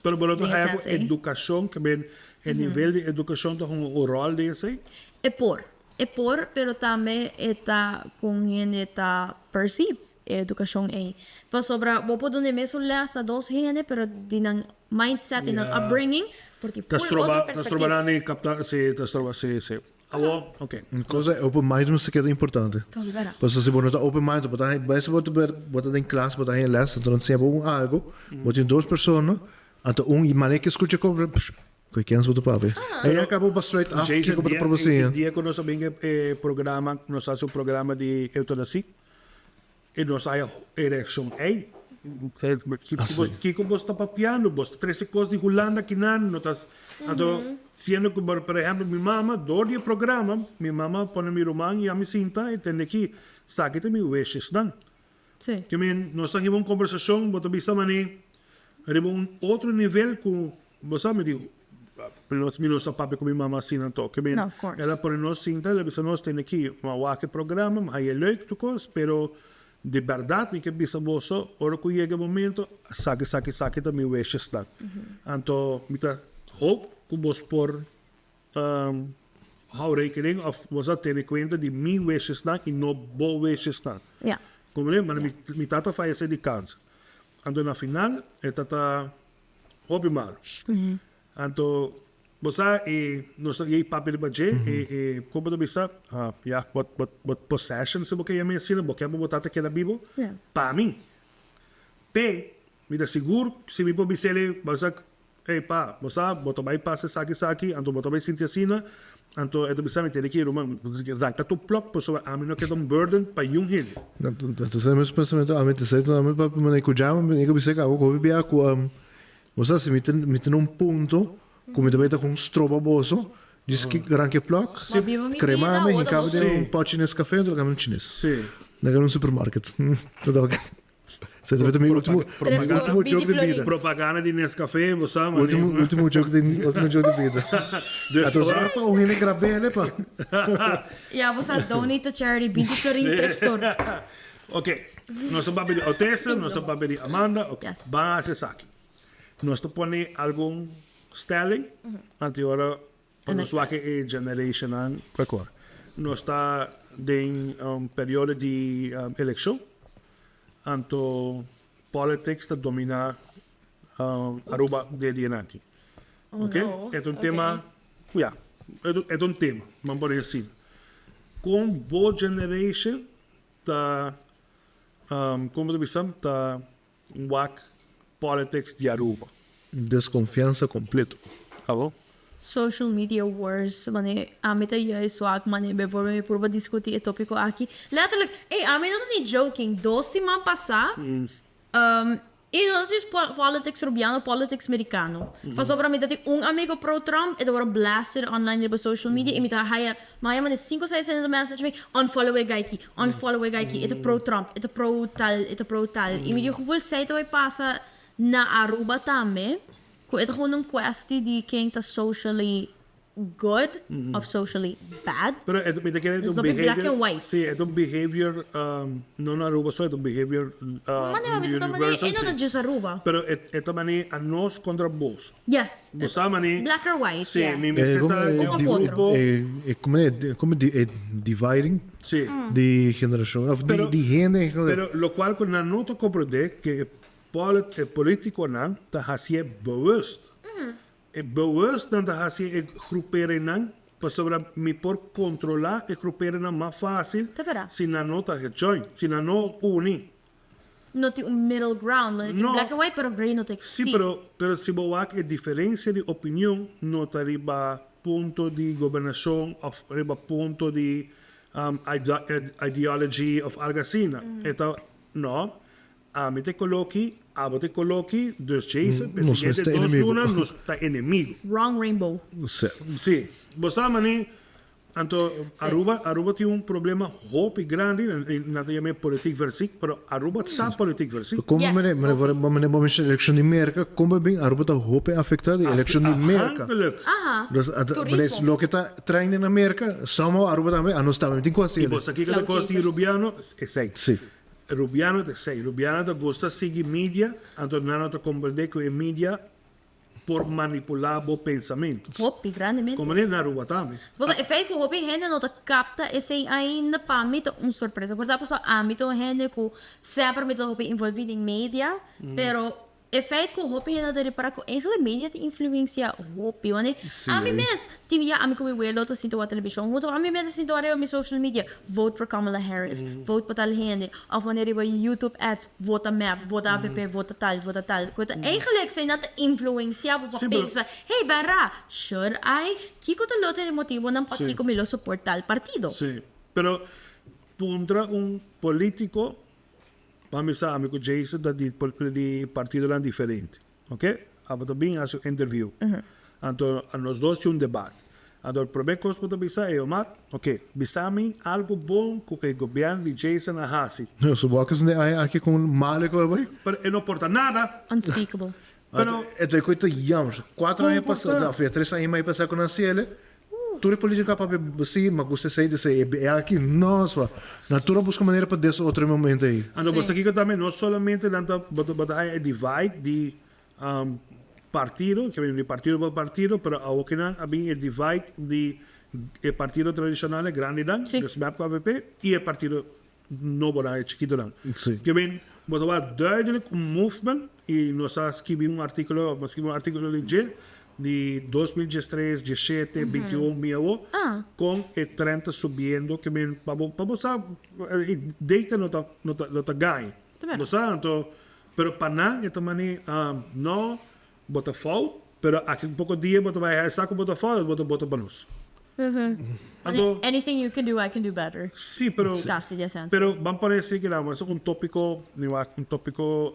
Pero bo lo ta haya cu educacion ke men e nivel di educacion ta hunga un rol den esey? E por. E por, pero tambe e ta con hende ta perceive e educacion ey. Pasobra bo por duna e mesun les na dos hende, pero di nan mindset y nan upbringing por tin Ta full stroba, otro ta stroba perspectief. nan di capta, si, ta stroba, si, si. Awor, ok. Un cosa e open mind mester keda importante. Pasobra si bo no ta open mind, bo ta bes bo ta bo ta den klas, bo ta haña les, anto nan siña bo un algo, bo tin dos persona, anto un y manera ke skucha kon, psh, koe kens bo ta papia. E ya kaba bo besluit af Jason, kiko bo ta dia, proba siña. dia ku nos a bin e programa, nos a hasi un programa di eutanasie, E nos haya e reaccion ey. Kico bos ta papiando? Bos ta trece cos di Hulanda kinan? No ta Anto, siendo cu por ehemplo mi mama, door di e programa, mi mama pone mi ruman y ami sinta y tende aki, esaki ta mi weshesnan. Ke men, nos ta hiba un conversacion, bo ta bisa mane riba un otro nivel cu bo sa mi di, Mi no sa papia ku mi mama asina anto. Ke men, el a pone nos sinta, el a bisa nos tene ki, mi a wak e programa, mi haña leuk tur kos, pero di bèrdat mi ke bisa boso, ora ku yega e momento, esaki, esaki, esaki ta mi weshesnan. Anto mi ta hoop ku bos por hou rekening òf bos a tene kuenta di mi weshesnan i no bo weshesnan. Komprende? Mane mi tata a fayesé di kanser. Anto na final e tata Hopi mal. Anto, bo sa e nos a yei papia riba dje, e e kon bo ta bisa, ya, bo bo bo possession si bo ke yama asina, bo ke pa bo tata keda bibo, pa mi. P'e, mi ta sigur si mi por bis'el, bo sa, ey pa, bo sa, bo ta bai pasa esaki esaki, anto bo ta bai sinti asina, anto e ta bisa mi, tene ki ruman, ranka tur plòk pasobra ami no ke ta un burden pa yun hende. Ta sa e mes pensamentu ami ta sa ami papia manera ku djama mi a bisa kaba ku hopi bia ku bo sa si mi ta mi ta na un punto ku mi ta bai ta kon stroba boso djis ki ranka e plòk krema mi hinka mi den un pòchi nescafé anto laga mi un chines laga mi un supermarket. Esei ta mi ultimo ultimo joke di bida. Propaganda di Nescafé, bo sa mane. Ultimo ultimo joke di ultimo joke di bida. Ato zor pa un hende grab'é pa. Ya bo sa donate to charity binti florin thrift store. Ok, nos a papia di Otessa, nos a papia di Amanda, ok, ban hasi esaki. Nos ta pone algun stelling, anto ora Pa nos wak e generationnan rekor. Nos ta den un periodo di elekshon, anto politics ta domina Aruba den e dianan aki. Ok, e ta un tema, ya, e ta un tema, ban pone asina. Kon bo generation ta, kon bo ta bisa, ta Wak politics di Aruba. Desconfiansa completo. Abo? Social media wars, mane ami ta juist wak mane bijvoorbeeld mi purba discuti e topico aki. Letterlijk, ey ami no ta ni joking, dos siman pasa, y no ta just politics Rubiano, politics Mericano. Pasobra mi ta tin un amigo pro Trump, e ta worde blasted online riba social media y mi ta haya, mi haya mane cinco seis hende ta message mi, unfollow e guy aki. Unfollow e guy ki e ta pro Trump, e ta pro tal, e ta pro tal. I mi di gevoel esei ta bai pasa na Aruba tambe, ku e ta gewoon un kwesti di ken ta socially good of socially bad. Pero e mi ta kere e ta un It's black behavior, and white. si, e ta un behavior, no na Aruba so, e ta un behavior Mane bo bisa ta mane, universal, e no ta si. just Aruba. Pero e e ta mane anos kontra bos. Yes. Bo sa mane. Black or white, Si, yeah. mi mester ta E di Un un of otro. grupo. E come come di e dividing Si. di generacion of di Pero di hende en general. pero locual cu nan no ta comprende cu e polit e politiconan ta hacié bewust. E bewust nan ta haci e groeperingnan pasobra mi por controla e groeperingnan mas facil Ta verdad. si nan no ta gejoin, si nan no uni. No tin un middle ground, no tin No. black and white pero grey no ta existi. Sí, pero pero si bo wak e diferencia di opinion no ta riba punto di gobernacion of riba punto di ideology of algo asina. E ta no, ami ta e color aki, abo ta e color aki, dus Jason, p'e Nos siguiente ta dos enemigo. luna nos ta enemigo. Wrong rainbow. Sí. Sí. Bo sa mane. Anto Aruba, Aruba tin un problema hopi grandi, nan ta yam'é politiek verziekt, pero Aruba ta politiek verziekt. Kon mane, mane por mane bo menshona elekshon di Merka, kon bo bin Aruba ta hopi afektá di elekshon di Merka. Afhankelijk. Dus mane loke ta trending na Merka, somehow Aruba tambe, anos tambe tin ku hasi I bo sa kiko ta kos di Rubiano? Esei. Si. Rubiano ta esei. Rubiano ta gusta sigui media, anto nan no ta komprendé ku e media por manipulá bo pensamentu. Hopi grandemente. Komo ne na Aruba tambe. Pasobra e feit ku hopi hende no ta kapta esei ainda pa mi ta un sorpresa. Por ta pasobra ami ta un hende ku semper mi ta hopi involví den media, pero e feit ku hopi hende no ta ripará ku eigenlijk media ta influensia hopi. Wanneer ami mes tin bia ami ku mi welo ta sinta wak televishon huntu, ami mes ta sinta wak riba mi social media, vote for Kamala Harris, vote pa tal hende, Of wanneer riba YouTube ads, vota mep, vota avp, vota tal, vota tal. Ku ta eigenlijk esei nan ta influencia bo pa pensa, hey bera, should I? Kiko ta lo ta e motibonan pakiko mi lo support tal partido? Sí, pero puntra un politico, bo a misa ami ku Jason ta di di partidonan diferente, ok? Abo ta bin hasi un interview, anto nos dos tin un debate. Anto e prome kos ku ta bisa e Omar, ok, bisa mi algu bon ku e gobièrnu di Jason a hasi. No, su boka esnan den aña aki kon mal e koe bai. Pero e no por ta nada. Unspeakable. Pero. E ta koe ta jammer. Kuater aña pasa, no, of ya tres aña mai pasa ku nan hasi ele, tur e polítika a papia si, ma gusta esei di esei. E aki, no, swa. Nan tur a buska manera pa des otro e momento ei. Anto bo sa kiko tambe, no solamente nan ta, bo ta haña e divide di Partido, ke di partido pa partido, pero awo kinan a bin e divide di e partido tradishonal, e grandinan, dus mep ku avp, i e partido nobonan, e chikitonan. Ke bin bo ta wak duidelijk un movement, i nos a skibi un artikulo, mi a skibi un artikulo di dje, di 2013, 17, 21, mi awo, kon e trend ta subiendo, ke bin pa bo, pa bo sa, e data no ta, no ta, no ta gaña. Bo sa, anto Pero pa nan e ta mane no bo ta fout pero aki un poko dia bo ta bai haya sa ku bo ta fout bo ta bota pa nos. Anto Anything you can do I can do better. Si pero Casi di esencia. Pero ban pone así ki nan un topiko mi wak un topiko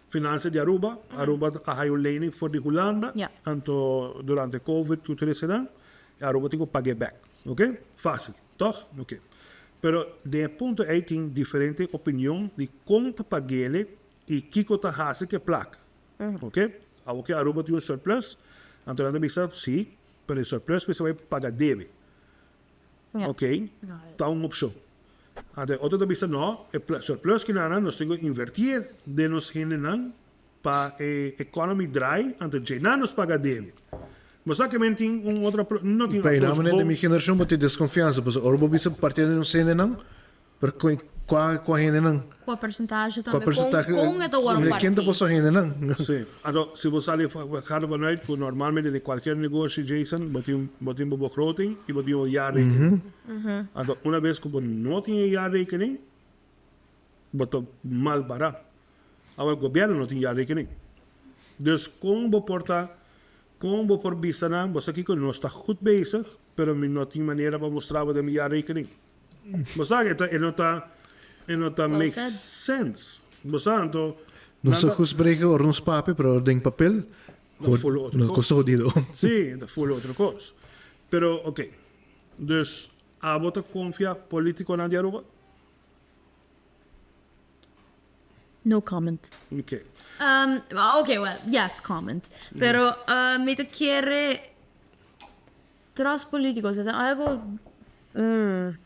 finansia di Aruba Aruba a haya un lening for di Hulanda anto durante covid ku tur esenan Aruba tin ku pag'e bek ok facil. Tòg? Oké. Pero den e punto ei tin diferente opinion di kon ta pag'ele i kiko ta hasi ku e plaka. Oké? Awor ke Aruba tin un surplus, anto nan ta bisa, sí, pero e surplus mester bai paga debe. Oké, ta un opshon. Anto e otro ta bisa, no, e surplus ki nan nos tin ku invertié den nos hendenan Pa e economy draai, anto dje nan nos paga debe. Bo sa ke men tin un otro apro, no tin P'e approach nan bon. di mi generacion bo tin desconfiansa, pasobra ora bo bisa partido di nos hendenan, pero cu cua cua hendenan? Cua percentahe Cua tambe, con percentahe? con e ta worde Mira ken ta parti? boso hendenan? Sí, anto si bo sali gaat vanuit cu normalmente den cualkier negoshi, Jason, bo tin bo tin bo begroting y bo tin bo jaarrekening. Anto una bes cu bo no tin e jaarrekening, Bo ta mal pará. Awor gobièrnu no tin ya rekening. Dus kon bo por ta, kon bo por bisa nan, bo sa kiko, nos ta goed bezig, pero mi no tin manera pa mustra bo den mi jaarrekening. Bo sa e ta, e no ta, e no ta Well make said. sense. Bo sa, anto Nos nan ta ta. goed spreken ora nos papia, pero ora den papel, Ta full otro nos kos. ta hodido. Sí, ta full otro kos. Pero, oké. Dus, abo ta konfia politikonan di Aruba? No comment. Ok. Ok, well, yes, comment. Pero mi ta kere trust politico, si ta algo mm.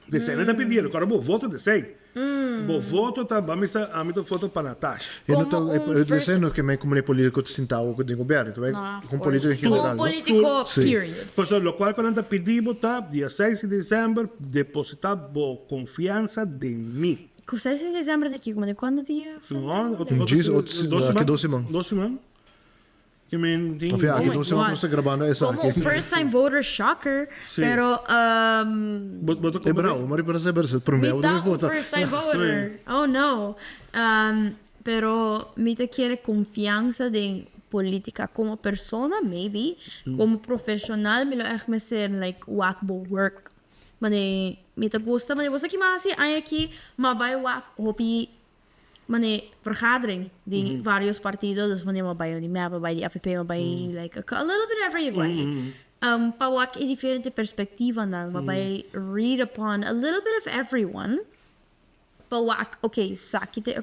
De esei mi ta pidiendo, kòrda bo voto ta esei. Bo voto ta, bo a misa, ami ta voto pa Natasha. E no ta, Como un e first. esei no ke men komo e politico ta sinta awo den gobièrnu, ke men No, of un politico en course. general, Un no? politico, Sí. period. Pasobra lokual ku nan ta pidi bo ta, dia seis di desèmber, depositá bo konfiansa den mi. Ku seis di desèmber ta kiko? Mane kuantu dia? No, otro, Djis, otro, dos aki siman. dos siman. Dos siman. Ke men tin. Of ja, aki Oh my dos siman God. ku nos ta grabando Como esaki. un first time voter shocker, Sí. pero Bo, bo ta E komprendé? bravo, mari para saber, se promé mi bo ta debe un vota. first time voter. Oh no. Pero mi ta kere confiansa den politica como persona, maybe. Como profesional mi lo echt mester like wak bo work. Mane mi ta gusta, mane bo sa ki mi a haci aña aki, mi a bay wak hopi mane vergadering di varios partido, dus mane mi a bay di mep, mi a bay di avp, mi a bay like a little bit everybody. Pa wak e diferente perspectivanan, pa bai read upon a little bit of everyone, pa wak, ok, esaki ta e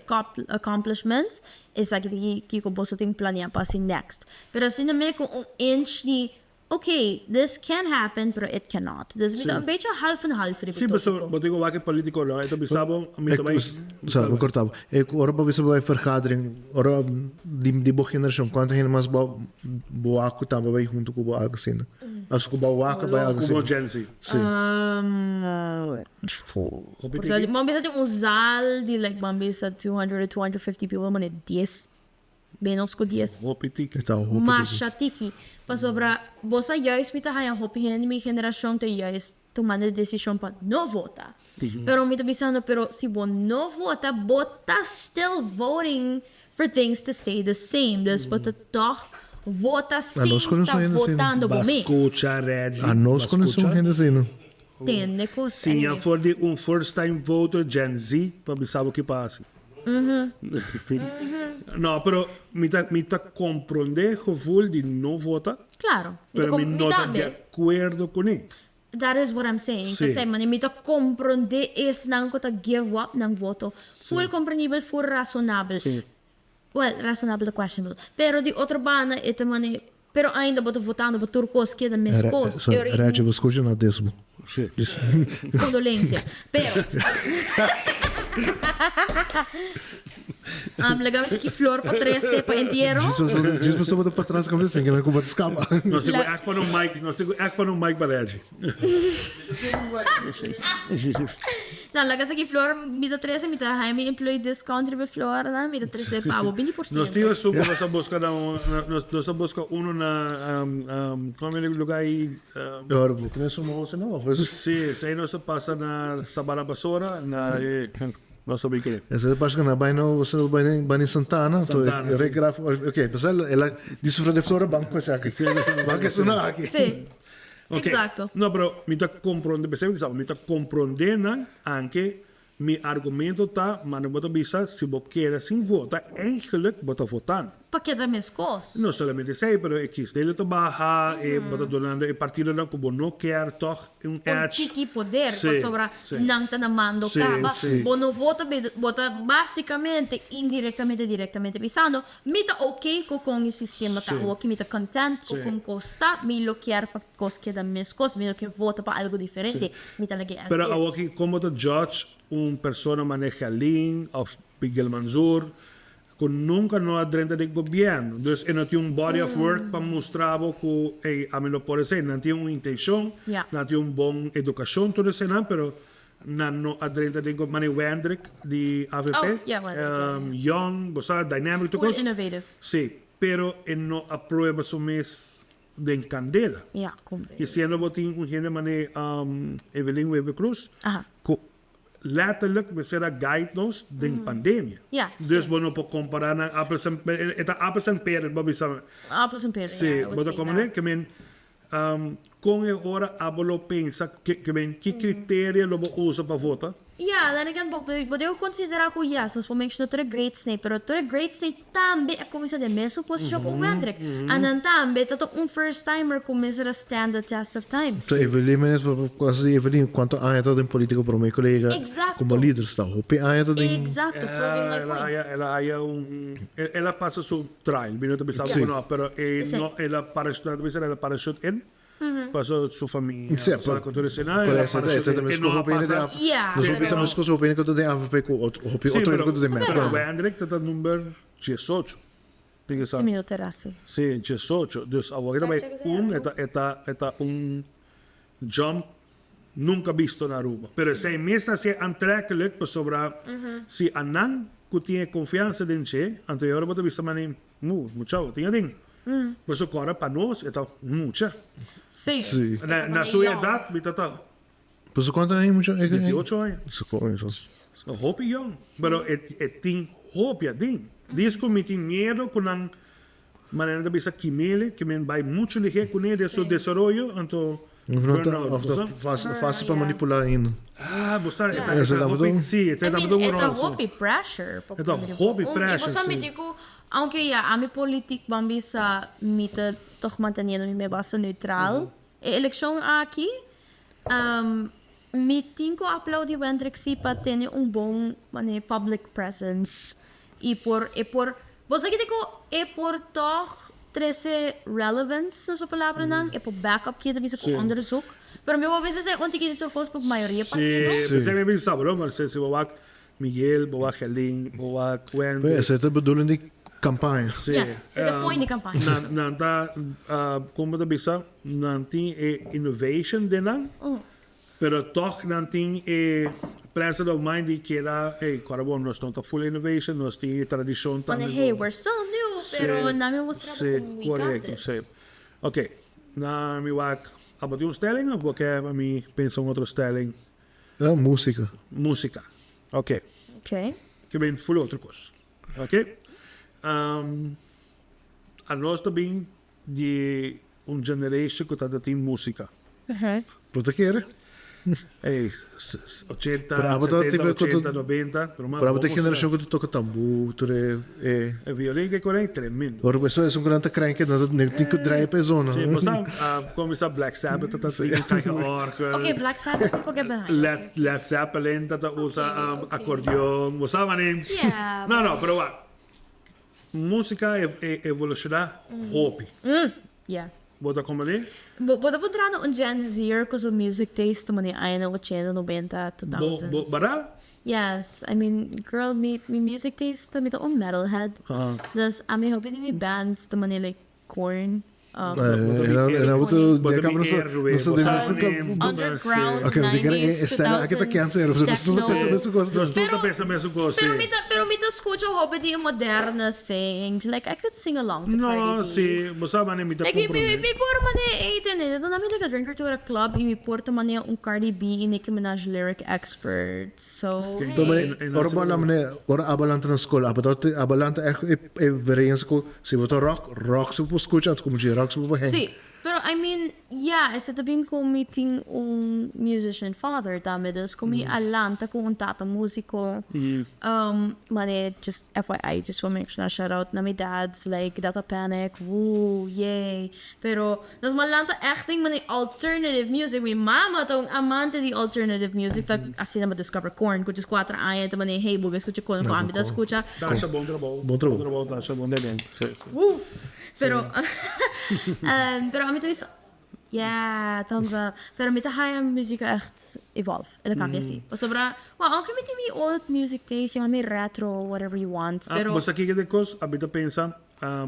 accomplishments, esaki ta kiko boso tin planea pa hasi next. Pero asina me ku un inch di, ok, this can happen, pero it cannot. Dus mi ta un bechi half en half riba e topico. Sí, pasobra bo tin ku wak e politico lo, e ta bisa bo, mi ta bai. Sorry, mi corta bo. E ku ora bo bisa bo bai vergadering, ora di bo generashon, kuantu hende mas bo Bo wak ku tambe bai huntu ku bo algu asina. As ku bo wak bai algu asina. Ku bo Gen Z. Si. Hopi tiki. Bo bisa tin un zaal di like bo bisa 200 or 250 people mane dies. Menos ku dies. Hopi tiki. Ta hopi tiki. Masha tiki. Pasobra bo sa juist mi ta haña hopi hende di mi generashon ta juist tumando e desishon pa no vota. Pero mi ta bisando pero si bo no vota bo ta still voting For things to stay the same. Dus bo ta tòg vota sin ta votando bo mes. Ba scucha Reggie. A nos conoce un hende asina. Tende cos. Siña for di un first time voter Gen Z pa bisa bo ki pa haci. No pero mi ta mi ta comprende gevoel di no vota. Claro. Pero mi no ta di acuerdo cune. That is what I'm saying. Sí. P'esei mane mi ta komprondé esnan ku ta give up nan voto. Full komprendibel, full rasonabel. Sí. Well, rasonabel ta questionable. Pero di otro banda e ta mane, pero ainda bo ta votando pa tur kos keda meskos. So, Reggie, bo skucha na desbo. Sí. Kondolensia. Pero. Laga mi ski flor pa trese pa entiero. Djis pasobra bo ta patras con vez, kende cu bo ta scapa. Nos tin cu echt pone un mic, nos tin cu echt pone un mic pa Reggie. No, laga saki flor mi ta trese, mi ta haña mi employee discount riba e flornan, mi ta trese pa bo 20%. Nos tin esun cu nos a busca na un, nos a busca uno na, como e lugar ayi? Ora bo kende su moho si no? Si, esey nos a pasa na Sabana Basora, na e. No sabi ke. Esa parse ku na bai no bai bai Santana, to e graf ok, pues el a disfruta de flora ban ku esaki. Ban ku esuna aki. Sí. Exacto. No, pero mi ta kompronde, p'esei mi ta bisa, mi ta kompronde nan, anke mi argumento ta, mane bo ta bisa, si bo keda sin vota, eigenlijk bo ta votando. Pa keda meskos. No solamente esei, pero e kiesdeel ta baha, e bo ta donando e partidonan ku bo no kier tòg un Un edge. tiki poder, Sí, pasobra sí. nan ta na mando Sí, kaba. sí. Bo no vota, bo ta basikamente, indirektamente, direktamente bisando, mi ta oké ku kon e sistema ta Sí. awoki, mi ta kontent ku Sí. kon kos ta, mi lo kier pa kos keda meskos, mi no kier vota pa algu diferente, mi ta lag'é as Pero is. awoki kon bo ta judge un persona manera Gelin òf Miguel Manzur Cu nunca no a drenta den gobierno. Dus e no tin un body of work pa mustra bo cu ey ami lo por esey. Nan tin un intencion, nan tin un bon educacion tur eseynan pero nan no a drenta den gobierno. Mane Wendrick di avp, young, bo sa, dynamic tur cos. Full innovative. Si, pero e no a prueba su mes den candela. Y siendo bo tin un hende mane Evelyn Wever Croes cu Letterlijk mester a guide nos den pandemia. Ja, Dus yes. bo no por compara nan apples en e ta apples en peres bo bisa. Apples and peres, Sí, yeah, I would bo ta say comprende? that. Ke men con e ora abo lo pensa ke ke men ki criterio lo bo usa pa vota? Ja, then again bo bo debe considera cu yes, nos por menciona tur e greats nei, pero tur e greats nei tambe a cuminsa den mesun posicion cu Wendrick. Anan tambe ta ta un first timer cu mester a stand the test of time. So Evelyn menes cosa di Evelyn cuanto aña ta den politica prome cu el a yega como lider sta hopi aña ta den. Exacto, proving my point. El a haya un el a pasa su trial, mi no ta bisa cu no, pero e no el a parachute, nan ta bisa el a parachute in Paso su famia, Sí, su pero- cultura esena, Por el a eso, parachute eta in, también e no a hopi hende pasa. den Yeah. Nos Sí, hopi pero- sa meskos hopi hende ku ta den AVP ku otro hopi Sí, otro hende pero, ku ta den MEP pero tambe. Wendrick ta ta number 18. Tin ke sa. Si mi no ta rasi. Sí, 18. Dus awor ta bai un, e ta, e ta, e ta un jump nunca visto na Aruba. Pero esei mes ta hacié aantrekkelijk pasobra si anan cu tin e confiansa den dje, anto e ora bo ta bisa mane, mu, mucha bo tin aden. Pasobra cu ora pa nos e ta mucha. Sí. Sí. Na, na su edad mi ta ta Pasobra cuanto aña mucha? 28 aña. Su joven, so. Hopi yong. Pero e, e tin hopi aden. Dies cu mi tin miedo cu nan manera ta bisa kimele, ke men bai mucho lihe kuné den su desaroyo, anto Of no ta, burnout, of ta bo sa? fácil, fácil pa manipulá ainda. Ah, bo sa, e ta, Yeah. e ta Esa hopi, sí, e ta I mean, daba un e ta rol, sí. hopi pressure. E ta hopi I pressure, bo sa sí. mi tin ku, aunke ya, ami politiek ban bisa mi ta toch manteniendo mi mes basta neutral. E elekshon aki, mi tin ku aplaudi Wendrick si pa tene un bon manera public presence i por e por bo sa kiko e por tòg trese relevance na su palabranan, e por back up kier ta bisa ku onderzoek, pero mi bo bisa esei un tiki di tur kos pa mayoria partido. Si, p'esei mi bisa bo, no, si bo wak Miguel, bo wak Gelin, bo wak Wendy. Esei ta e bedoeling di campaña. Si. Yes, esei ta e point di campaña. Nan, nan ta, con bo ta bisa, nan tin e innovation den nan, pero toch nan tin e presence of mind di keda, hey, kora bon, nos no ta full innovation, nos tin e tradicion tambe. Pone, hey, we're still new, pero nan mi mustra bo con we got this. Si, correcto, si. Ok, nan mi wak, abo tin un stelling of bo ke pa mi pensa un otro stelling? Ja, música. Música. Ok. Ok. Ke ben full otro kos. Ok. Um, anos ta bin di un generation ku ta tin música. Bo ta kere? Ey, 80, 70, 80, 90. Pero abo ta e generashon ku ta toka tambú, tur e. E violin ke kore tremendo. Ora ku esun ku nan ta krenke nan ta tin ku draai pa e zona. Si, bo sa kon bisa Black Sabbath ta tin kaika orgel. Ok, Black Sabbath mi por get behind. Led Led Zeppelin ta usa acordeon. Bo sa mané? Yeah. No, no, pero wak. Músika e evolushoná hopi. Yeah. Bo ta komprendé? Bo ta por trata un Gen Zer ku su music taste ta manera añanan ochenta, nobenta, two thousands. Bo, bo, berdad? Yes, I mean, girl, mi, mi music taste ta mi ta un metalhead. Dus ami hopi di mi bands ta manera like Korn, Bo ta mi héroe, bo sa Underground, nineties, two thousands, techno. Nos tur ta pensa mesun kos, si. Pero mi ta, pero mi ta skucha hopi di e moderne things, like I could sing along to Cardi B. No, si, bo sa manera mi ta Like mi, mi, komprondé. mi por manera ey tende, duna mi like a drink or two at a club y mi por ta manera un Cardi B y Nicki Minaj lyric expert, so hey. Ora bo a manera, ora abo a lanta na skol, abo ta, abo a lanta echt e verensa ku Si bo ta rock, rock si bo por scucha, anto como dje rock si bo por hang. Sí, pero I mean, ya, esei ta bin cu mi tin un musician father tambe, dus cu mi a lanta cu un tata musico, mane, just FYI, just pa menciona shout out na mi dads, like Data Panic, woo, yay, pero nos mi a lanta echt den mane alternative music, mi mama ta un amante di alternative music, ta asina mi a discover Korn cu djes cuatro aña e ta mane, hey, bo ke scucha Korn cu ami ta scucha. Tasha bon trabou. Bon trabou. Bon trabou Tasha, bon deden. Sí, sí. Woo! Pero, pero ami ta bisa, yeah, thumbs up. Pero mi ta haya musica echt evolve, e ta cambia si. Pasobra, well, aunke mi tin mi old music taste, yama mi retro, whatever you want, pero. Bo sa kiko di cos? Ami ta pensa,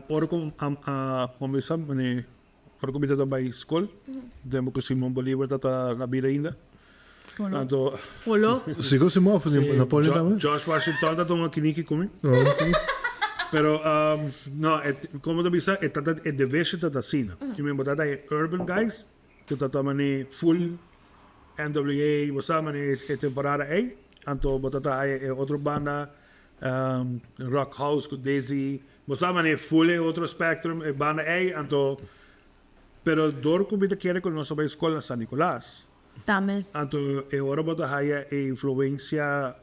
ora cu a cuminsa, ora cu mi ta bay scol, tempo cu Simon Bolivar ta na bida ainda. Anto. Polo. Sigur Simon of Napoleon tambe? George Washington ta tuma kiniki ku mi. Pero no, komo ta bisa e tata e division ta asina. I mean bo ta e urban guys ku ta tuma ni full NWA bo sa mane e temporada ei. Anto bo ta ta e otro banda Rock House ku Dizzy. Bo sa mane full e otro spectrum e banda ei. Anto pero dor ku mi ta kere ku nos a bai skol na San Nicolas. Tambe. Anto e ora bo ta haya e influencia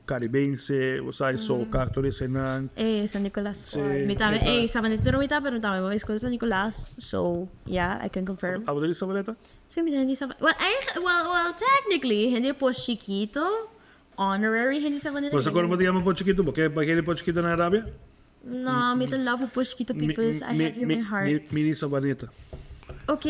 caribense, bo sa e soca, tur esenan. E San Nicolas school. Mi tambe, e Savaneta no mi ta, pero mi tambe bai school San Nicolas, so yeah, I can confirm. Abo ta di Savaneta? Si, mi ta di Savaneta. Well, eigenlijk, well, well, technically, hende Pos Chiquito, honorary hende Savaneta. Bo sa con bo ta yama Pos Chiquito? Bo ke bai hende Pos Chiquito na rabia? No, mi ta love Pos Chiquito peoples, I have you in my heart. Mini Savaneta. Ok,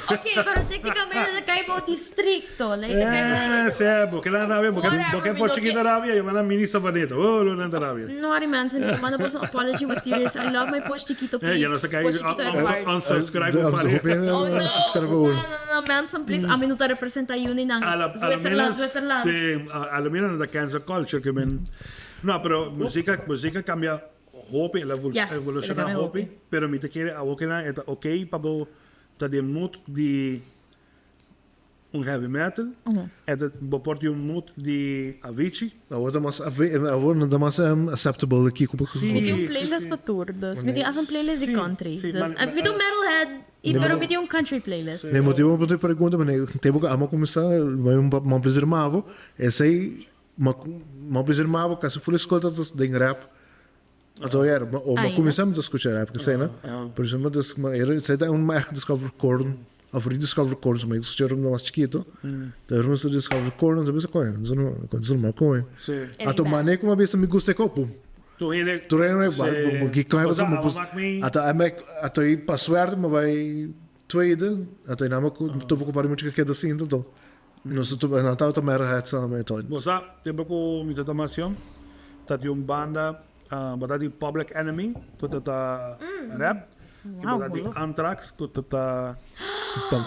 ok, pero técnicamente ta cay bou districto, like ta cay bou. Eh, sí, bo ke nan rabia, bo ke bo ke Pos Chiquito rabia, yo manda Mini Savaneta. Oh, lo nan ta rabia. No, mensen, mi ta manda boso un apology with tears. I love my Pos Chiquito peeps. Ya no sa cay Pos Chiquito at heart. unsubscribe un par. Oh no, no, no, no, mensen, please, ami no ta representa yuni nan. Zwitserland, Zwitserland. Sí, a lo menos no ta cancel culture ke men. No, pero musica, musica cambia hopi, el a evoluciona hopi, pero mi ta kere awo kinan e ta ok pa bo ta den mood di un heavy metal, e ta bo por tin un mood di Avicii. Awo ta mas awo no ta mas acceptable kiko bo. Mi tin un playlist pa tur, dus mi tin hasta un playlist di country, dus mi ta un metalhead y pero mi tin un country playlist. E motibo pa bo ta pregunta, tempo ku amo a kuminsá, mi a plesir mavo, esei Ma ma bisa ma bo casi full escolta ta den rap. Anto ja, ma o ma cuminsa mi ta scucha rap, que sei, no? Por eso ma des ma era sei ta un ma echt discover Korn. Of rediscover Korn, so mi a scucha ora mas chikito. Ta ora mi a discover Korn, anto mi bisa coño, mi no mal coño. Anto mane cu mi a bisa mi gusta e co, pum. Tur hende. Tur hende ki coño mi pus. Anto anto pa suerte mi bay tweede, anto nan mi topa cu un par di mucha cu a keda sinta anto nos nan tabata mera het samen anto. Bo sa, tempo cu mi ta mas yong, ta tin un banda Bo ta di Public Enemy ku ta ta rap i bo ta di Anthrax ku ta ta punk.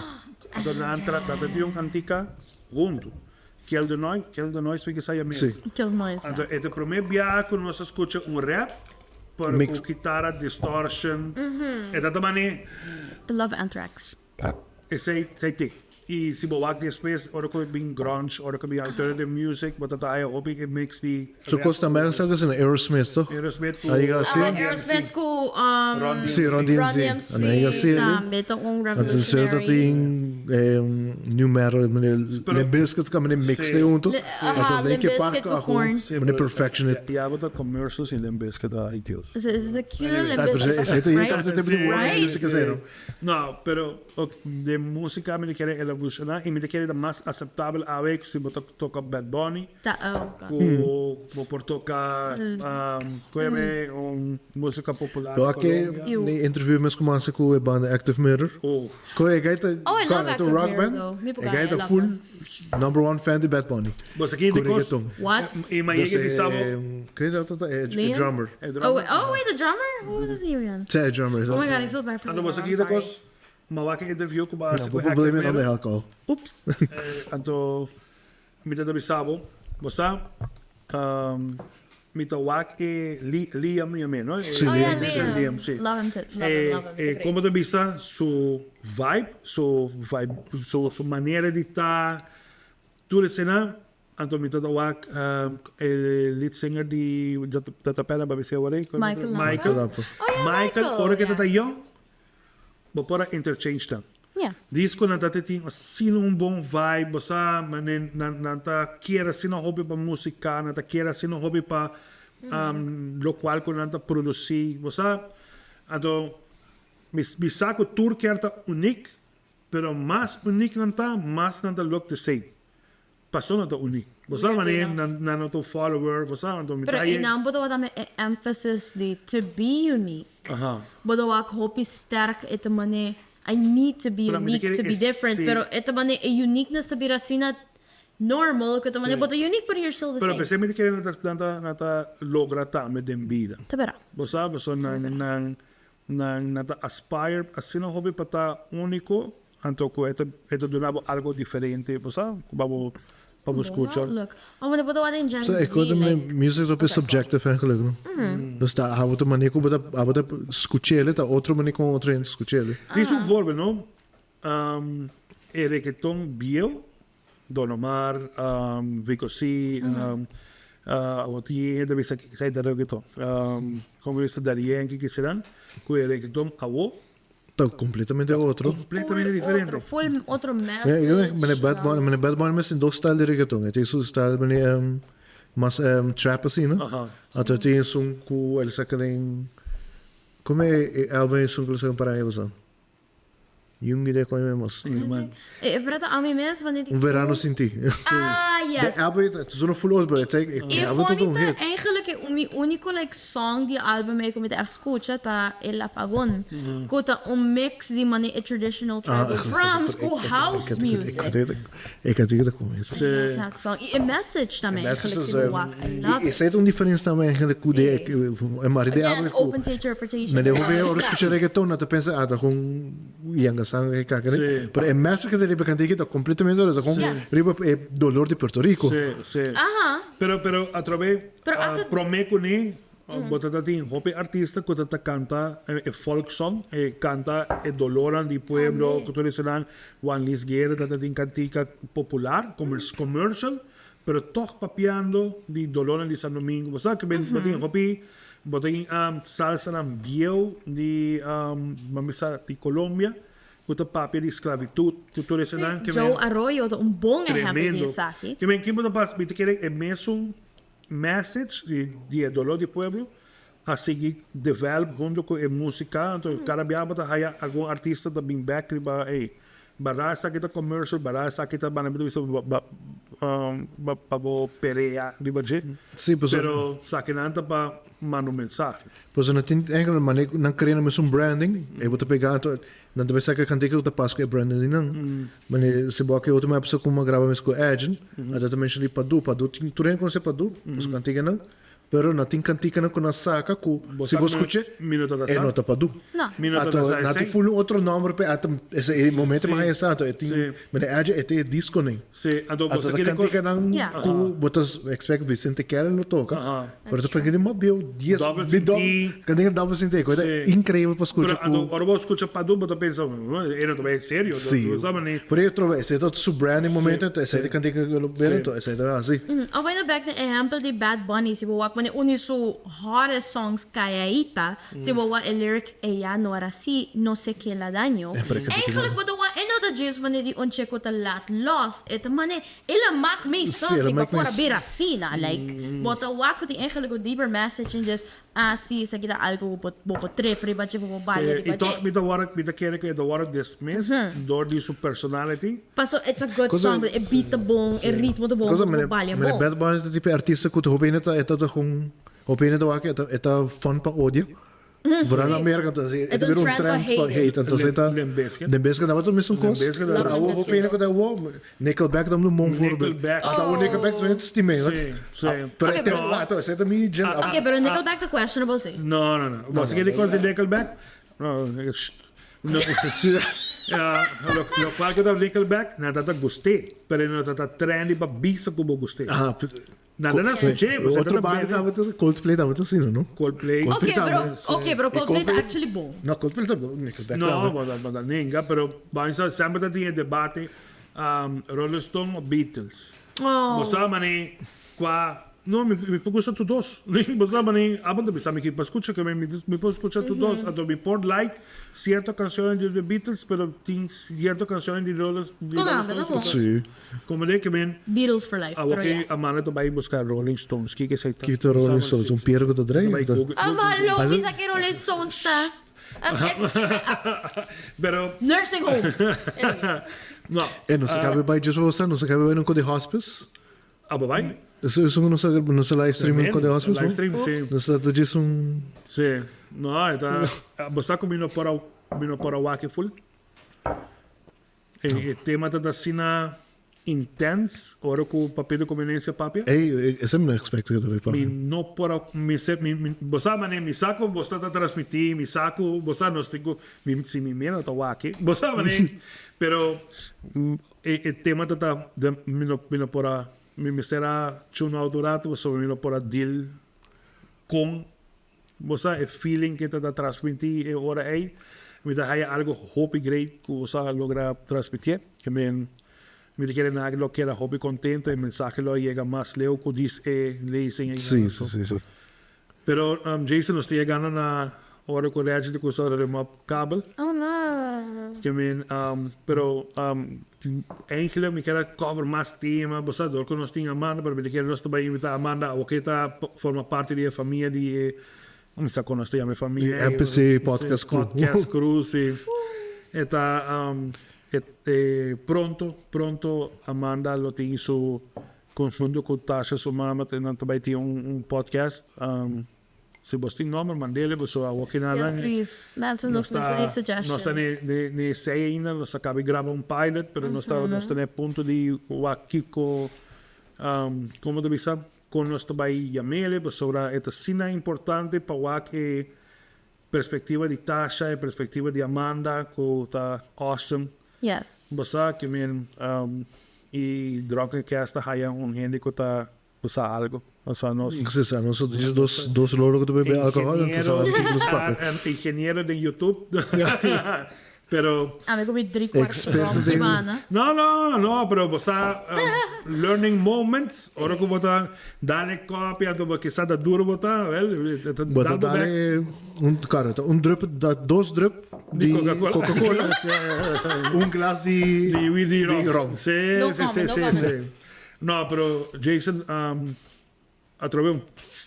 Anto nan ta ta di un kantika huntu. Kill the Noise, Kill the Noise mi ke sa ya mes. Kill the Noise, Anto e ta prome biaha ku nos a skucha un rap pero ku kitara distortion. E ta ta mane. I love Anthrax. Esei te. I si bo wak despues ora ku bin grunge, ora ku bin alternative music, bo ta ta haya hopi e mix di Su kos tambe a sa ku Aerosmith toch? Aerosmith ku A yega asi. Ah, Aerosmith ku Run DMC. Si, Run DMC. Run DMC A yega asi. Tambe ta un Anto despues ta revolutionary. tin new metal, Limp Bizkit ku a mix den huntu. Aha, Limp Linkin Park Bizkit ku a Korn. mane perfection it. Ya bo ta commercials di Limp Bizkit, ay Dios. Is it cute Limp Pero Bizkit, esei ta right? yega ta bin Right? music esei no. No, pero de musica mi ta kere evoluciona y mi ta kere ta mas aceptabel awe cu si bo ta toca Bad Bunny Ta, oh, God. cu bo por toca cu e un musica popular Lo di a ke Colombia. ne interview mes cu masa cu e banda Active Mirror. Oh. Cu e guy ta, Oh, I love e ta Active rock Mirror band, though. Mi e por guy I ta love full them. number one fan di Bad Bunny. Bo sa ki Cu di cos? reggaeton. What? Y ma yega di sa bo. Ke ta ta e Liam? drummer. E Oh, drummer. wait, oh wait, the drummer? Who is he again? Si, e drummer. Oh my God, I feel bad for Anto Liam. bo sa I'm ki di sorry. cos? Ma wak e interview cu bo a No, haci cu bo Active blame it on the Mirror. alcohol. Oops. Anto mi ta bisa bo, bo sa, mi ta wak e Liam mi yam'é, no? Si, Oh yeah, Liam. Liam. Liam, si. Love him to, love him, love him. E como ta bisa su vibe, su vibe, su su manera di ta, tur esena, anto mi ta wak e lead singer di Tata Pena, ba bisa awor ei? Michael Lapa. Michael. Lapa. Oh yeah, Michael, Michael, ora ke yeah. ta ta young, bo por a interchange nan. Yeah. Disco nan ta te tin asina un bon vibe, bo sa, mane nan nan ta kier asina hopi pa musica, nan ta kier asina hopi pa locual cu nan ta produci, bo sa. Anto mi mi sa cu tur kier ta uniek, pero mas uniek nan ta, mas nan ta look the same. Paso nan ta uní. Bo sa wanneer nan nan no ta un follower, bo sa, anto mi Pero ta haye. einan bo ta wak e emphasis di to be unique. Aha. Bo ta wak hopi sterk e ta mane I need to be Pero mi ta unique kere to be e different, si. pero e ta mane e uniqueness ta bira asina normal ku ta mane Si. bo ta unique pero you're still the Pero same. p'esei mi ta kere nan ta nan ta nan ta logra tambe den bida. Ta bera. Bo sa, pasobra nan nan Nan nan ta aspire asina hopi pa ta unico, anto cu e ta e ta duna bo algo diferente, bo sa, cu pa bo pa bo scucha. Look, oh, maar dat in Gen So, Z, ik hoor like, music op is subjective eigenlijk, no? Dus ta abo ta manier ku bo ta abo ta scuchele ta otro manier kon otro hende scuchele. Dis un voorbeeld, no? E reggaeton bieu, Don Omar, Vico C, awor tin hende ta bisa ki esei ta reggaeton. Como bisa Daddy Yankee kisenan, cu e reggaeton awo. Ta completamente otro. Completamente Full diferente. otro, full otro Ja, message. ik denk, meneer Bad Bunny, meneer Bad Bunny mes tin dos style di reggaeton. E tin su style meneer mas trap asina. Anto tin esun cu el saca den, como e album esun cu el saca un par aña pasa? Yungi de koe memos. E preta a mi mes wanneer Un verano sin ti. Ah, yes. De album het is een full old, but het E album tot een fonita hit. eigenlijk e mi unico like song di album e ku mi ta echt scucha ta El Apagón. Ku ta un mix di mane e traditional tribal drums ku house music. Ik had het kom eens. I love that song. I e message tambe Message eigenlijk is si bo wak. I love E it. zit een diferentie tambe eigenlijk ku de e maar de Again, album ku open to interpretation. Men de hopi ora scucha reggaeton na ta pensa ah ta con yanga sangre kaka ne. Sí. Pero e message que te riba cantica ta completamente ta con Yes. riba e dolor di Puerto Rico. Sí, sí. Aha. Pero, pero atrobe, Pero ah, as it- prome kuné, bo ta tin hopi artista ku ta ta kanta e folk song, e kanta e dolornan di pueblo, ku tur esanan. Juan Luis Guerra ta ta tin kantika popular, commercial, pero tog papiando di dolornan di San Domingo. Bo sa ku bo tin hopi, bo tin salsanan bieu di, bo bisa di Colombia, ku ta papia di sklabitut, ku tur esanan. Sí, Joe Arroyo ta un bon ehempel di esaki. Tremendo. Ke men, kin bo ta pas, mi ta kere e mesun message di e dolor di pueblo a sigui develop hunto cu e musica, anto cada bia bo ta haya algun artista ta bin bek riba ey. Barda esaki ta commercial, barda esaki ta banda mi ta bisa pa bo perea riba dje. Sí, pasobra. Pero esakinan ta pa manda un mensahe. Pasobra nan tin eigenlijk manera ku nan krea nan mesun branding, e bo ta pega anto nan ta bay saka kantika ku ta pas ku e branding di nan. Manera si bo a ke otro episode ku mi a graba mes ku Edgin, a ta menshona di Padu, Padu tin tur hende konosé Padu, pasobra kantikanan. Pero no tin kantikanan ku nan saka ku si bo skuch'é, e no ta pa du. Ato nan tin ful un otro nòmber p'e, ato ese e momento mi haña sa, ato e tin, mane Edje e tin e disko nen. Ato ta kantikanan ku bo ta expect Vicente Kelly lo toka, pero ta pasobra mas bieu dies, kantika Double Sintí, ku ta inkreibel pa skucha ku. Ora bo skucha Padu bo ta pensa, e no ta bai serio. Sí, pero e otro esei ta su branding momento, esei ta kantika ku lo bira, enton esei ta hasi. Of bayendo bek na ehempel di Bad Bunny, si bo wak manera un di su hottest songs Calladita, si bo wak e lyric Ella no era así, no sé quién la dañó, eigenlijk bo ta wak e no ta djis manera di un che ku ta laat los, e ta manera el a mak mi something pa por a bira asina, like bo ta wak ku tin eigenlijk un deeper message en djis Ah, sí, esaki ta algo ku bo bo por trep riba dje, bo por balia Sí, riba i tòg dje. mi ta wòrdu, mi ta kere ku e ta wòrdu dismiss dor di su personality. Paso it's a good Cosa song, e beat ta bon, e ritmo ta bon, Cosa bo por mane balia mane bon. Bad Bunny ta tipo e artista ku ta hopi hende ta e ta ta kon hopi hende ta wak e ta e ta fun pa odia. Vooral na Merka ta así E e ta ta un bira un trend pa trend pa hate. hate entonces e ta Limp Bizkit. Limp Bizkit tabata mesun Limp kos. Bizkit Pero tabata awor mesun hopi hende ku ta awor Nickelback ta un bon voorbeeld. Nickelback. Ata awor Nickelback ta stim'é. Sí, sí. Pero Ok, e tempo pero- lato esei ta mi gen. Ok, pero Nickelback ta questionable sí. No, no, no. Bo sa kende kos di Nickelback? No, sht. No. Ja, lo, lo cual ku ta Nickelback, nan ta ta gust'é, pero e no ta ta trendy pa bisa ku bo gust'é. Aha. Nan ta na skuch'é, bo sa Otro ta banda bende. tabata Coldplay tabata asina, no? Coldplay. Ok, Coldplay pero, tambe. ok, pero E Coldplay ta Coldplay- actually bon. No, Coldplay ta bon, Nickelback No, tambe. bo ta, bo ta nenga, pero bo sa semper ta tin e debate, um, Rolling Stone o Beatles. Oh. Bo sa mane kua no mi mi por gusta tur dos. Bo sa mane abo ta bisa mi ki pa skucha ke mi mi por skucha tur dos. Anto mi por like sierto kanshonnan di The Beatles pero tin sierto kanshonnan di Rolling di Kon Rolling tambe ta Stones bon. ku Sí. Como de ke men Beatles for life, awor pero ke ya. Amanda ta bai buska Rolling Stones kiko esei ta? Kiko ta Rolling Stones? Un pier ku ta drei? Ta bai Google Ah, Google malo Google. bisa ke Rolling Stones ta. Pero Nursing home. Anyways. No. E nos a kabe bai djis pa bosa, nos a kabe bai na un kos di hospice. Abo bai? Eso esun ku nos a nos a live stream un kos di hospice, Live no? stream, si. Nos a ta djis un. Si. No, e ta bo sa ku mi no por a mi no por a wak e full. E e tema ta asina intens ora ku papia di konveniencia papia. Ey, esei mi no expect ku ta bay Mi papia. no por a mi se mi mi bo sa manera mi sa ku bo sa ta transmiti mi sa ku bo sa nos tin ku mi si mi mira no ta wak bo sa manera pero e e tema ta ta mi no mi no por a mi mester a tune out un rato pasobra mi no por a deal kon Bo sa e feeling ke ta ta transmiti e ora ey, mi ta haya algo hopi great ku bo sa logra transmitié. Ke men mi ta kere nan lo keda hopi kontento, e mensahe lo a yega mas leu ku dis e lezing ey. Sí, sí, sí, sí. Pero Jason nos ta yegando na ora ku Reggie ta kusa remop kabel. Oh no. Ke men pero Eigenlijk mi kier a cover mas tema, bo sa dor cu nos tin Amanda, pero mi ta kier nos ta bay invita Amanda awo ke ta forma parti di e famia di e, mi sa con nos ta yama e famia Di MPC Podcast Crew. Podcast Crew, si. E ta e pronto, pronto Amanda lo tin su conhunto cu Tasha su mama, nan ta bay tin un podcast. Si bos tin nomber mandele boso awor ki nan Yes please, mensen nos nos mester ta e suggestions. nos ta ne ne esei ainda nos a caba di graba un pilot pero nos ta nos ta na e punto di wak kico como ta bisa con nos ta bay yamele pasobra e ta asina importante pa wak e perspectiva di Tasha e perspectiva di Amanda cu ta awesome. Yes. Bo sa ki men y Drunken Cast ta haya un hende cu ta Bo sa algo? Bo sa nos. Si sa nos djis dos dos loro ku ta bebe alcohol enton sa kiko nos papia. Ingeniero den YouTube. Pero. Ami ku mi drie kwart rom di bana. No no no pero bo sa learning moments ora ku bo ta dale kopia anto bo kisa ta duro bo ta wel Bo ta dale un karo ta un drup dos drup di Coca Cola un glas di di rom. Si No si si comment, no si comment. si. No, pero Jason, atrobe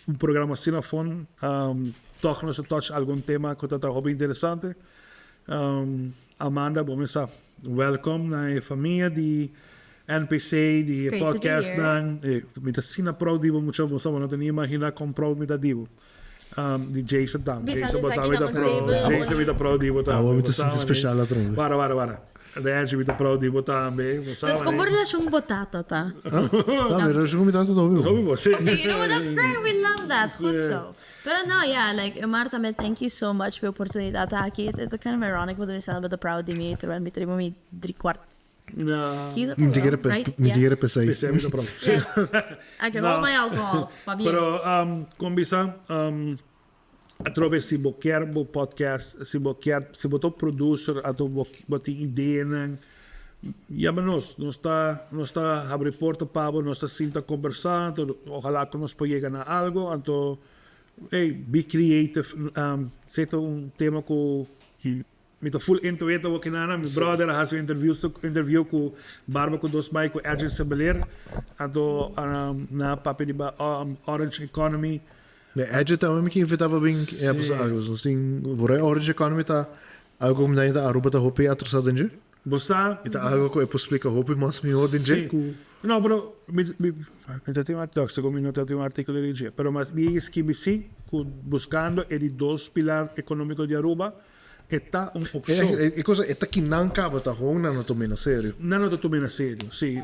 un programa asina fon, toch nos a touch algun tema cu ta hopi interesante. Amanda, bo mester sa. Welcome na e famia di NPC, di It's great to be podcast here. Nan. Mi ta asina proud di bo mucha, bo sa, bo no ta ni imagina con proud mi ta di bo. Di Jason tambe. Bisa Jason dus bo aki tambe na ta proud. table. Jason mi ta proud di bo tambe. Ah, bo mi ta Bo sa, sinti mane. special atrobe. Para, para, para. Reggie mi ta proud di bo tambe. Bo sa, Dus con mane. bo relacion bo tata ta? No, mi relacion cu mi tata ta hopi Hopi bon. bo, si. Okay, you know what, that's great, we love that. Goed zo. Pero no, yeah, like, Omar tambe, thank you so much pa e oportunidad aki. It's kind of ironic bo ta bisa bo ta proud di mi, terwijl mi ta riba mi driekwart No. kilo, Mi ta kere right? mi ta Yeah. kere p'esei. P'esei mi ta proud. Yes. I can No. hold my alcohol. Pabien. Pero, con bisa, atrobe si bo kier bo podcast, si bo kier, si bo ta producer, ato bo, bo tin ideanan, yama nos. Nos ta habri porta pa bo, nos ta sinta conversa, anto ojalá cu nos por yega na algo, anto, hey, be creative, esey ta un tema cu mi ta full into it awor kinana. Mi brother a haci un interview cu Barba cu Dos Mai cu Edwin Sebeler, anto na papia di ba Orange Economy. De Edge tambe mi ke invita pa bin e algo. Nos tin voor Orange Economy ta algo cu mi ta Aruba ta hopi atrasado den dje. Bo sa, E ta algo cu e por splica hopi mas mihor den dje cu No, pero mi ta tin un artículo, segun mi no ta tin un artículo di dje, pero mas mi skibi si cu buscando e di dos pilar economico di Aruba, e ta un opcion. E cosa e ta kinan caba ta gewoon nan no tuma na serio. Nan no ta tuma na serio, si.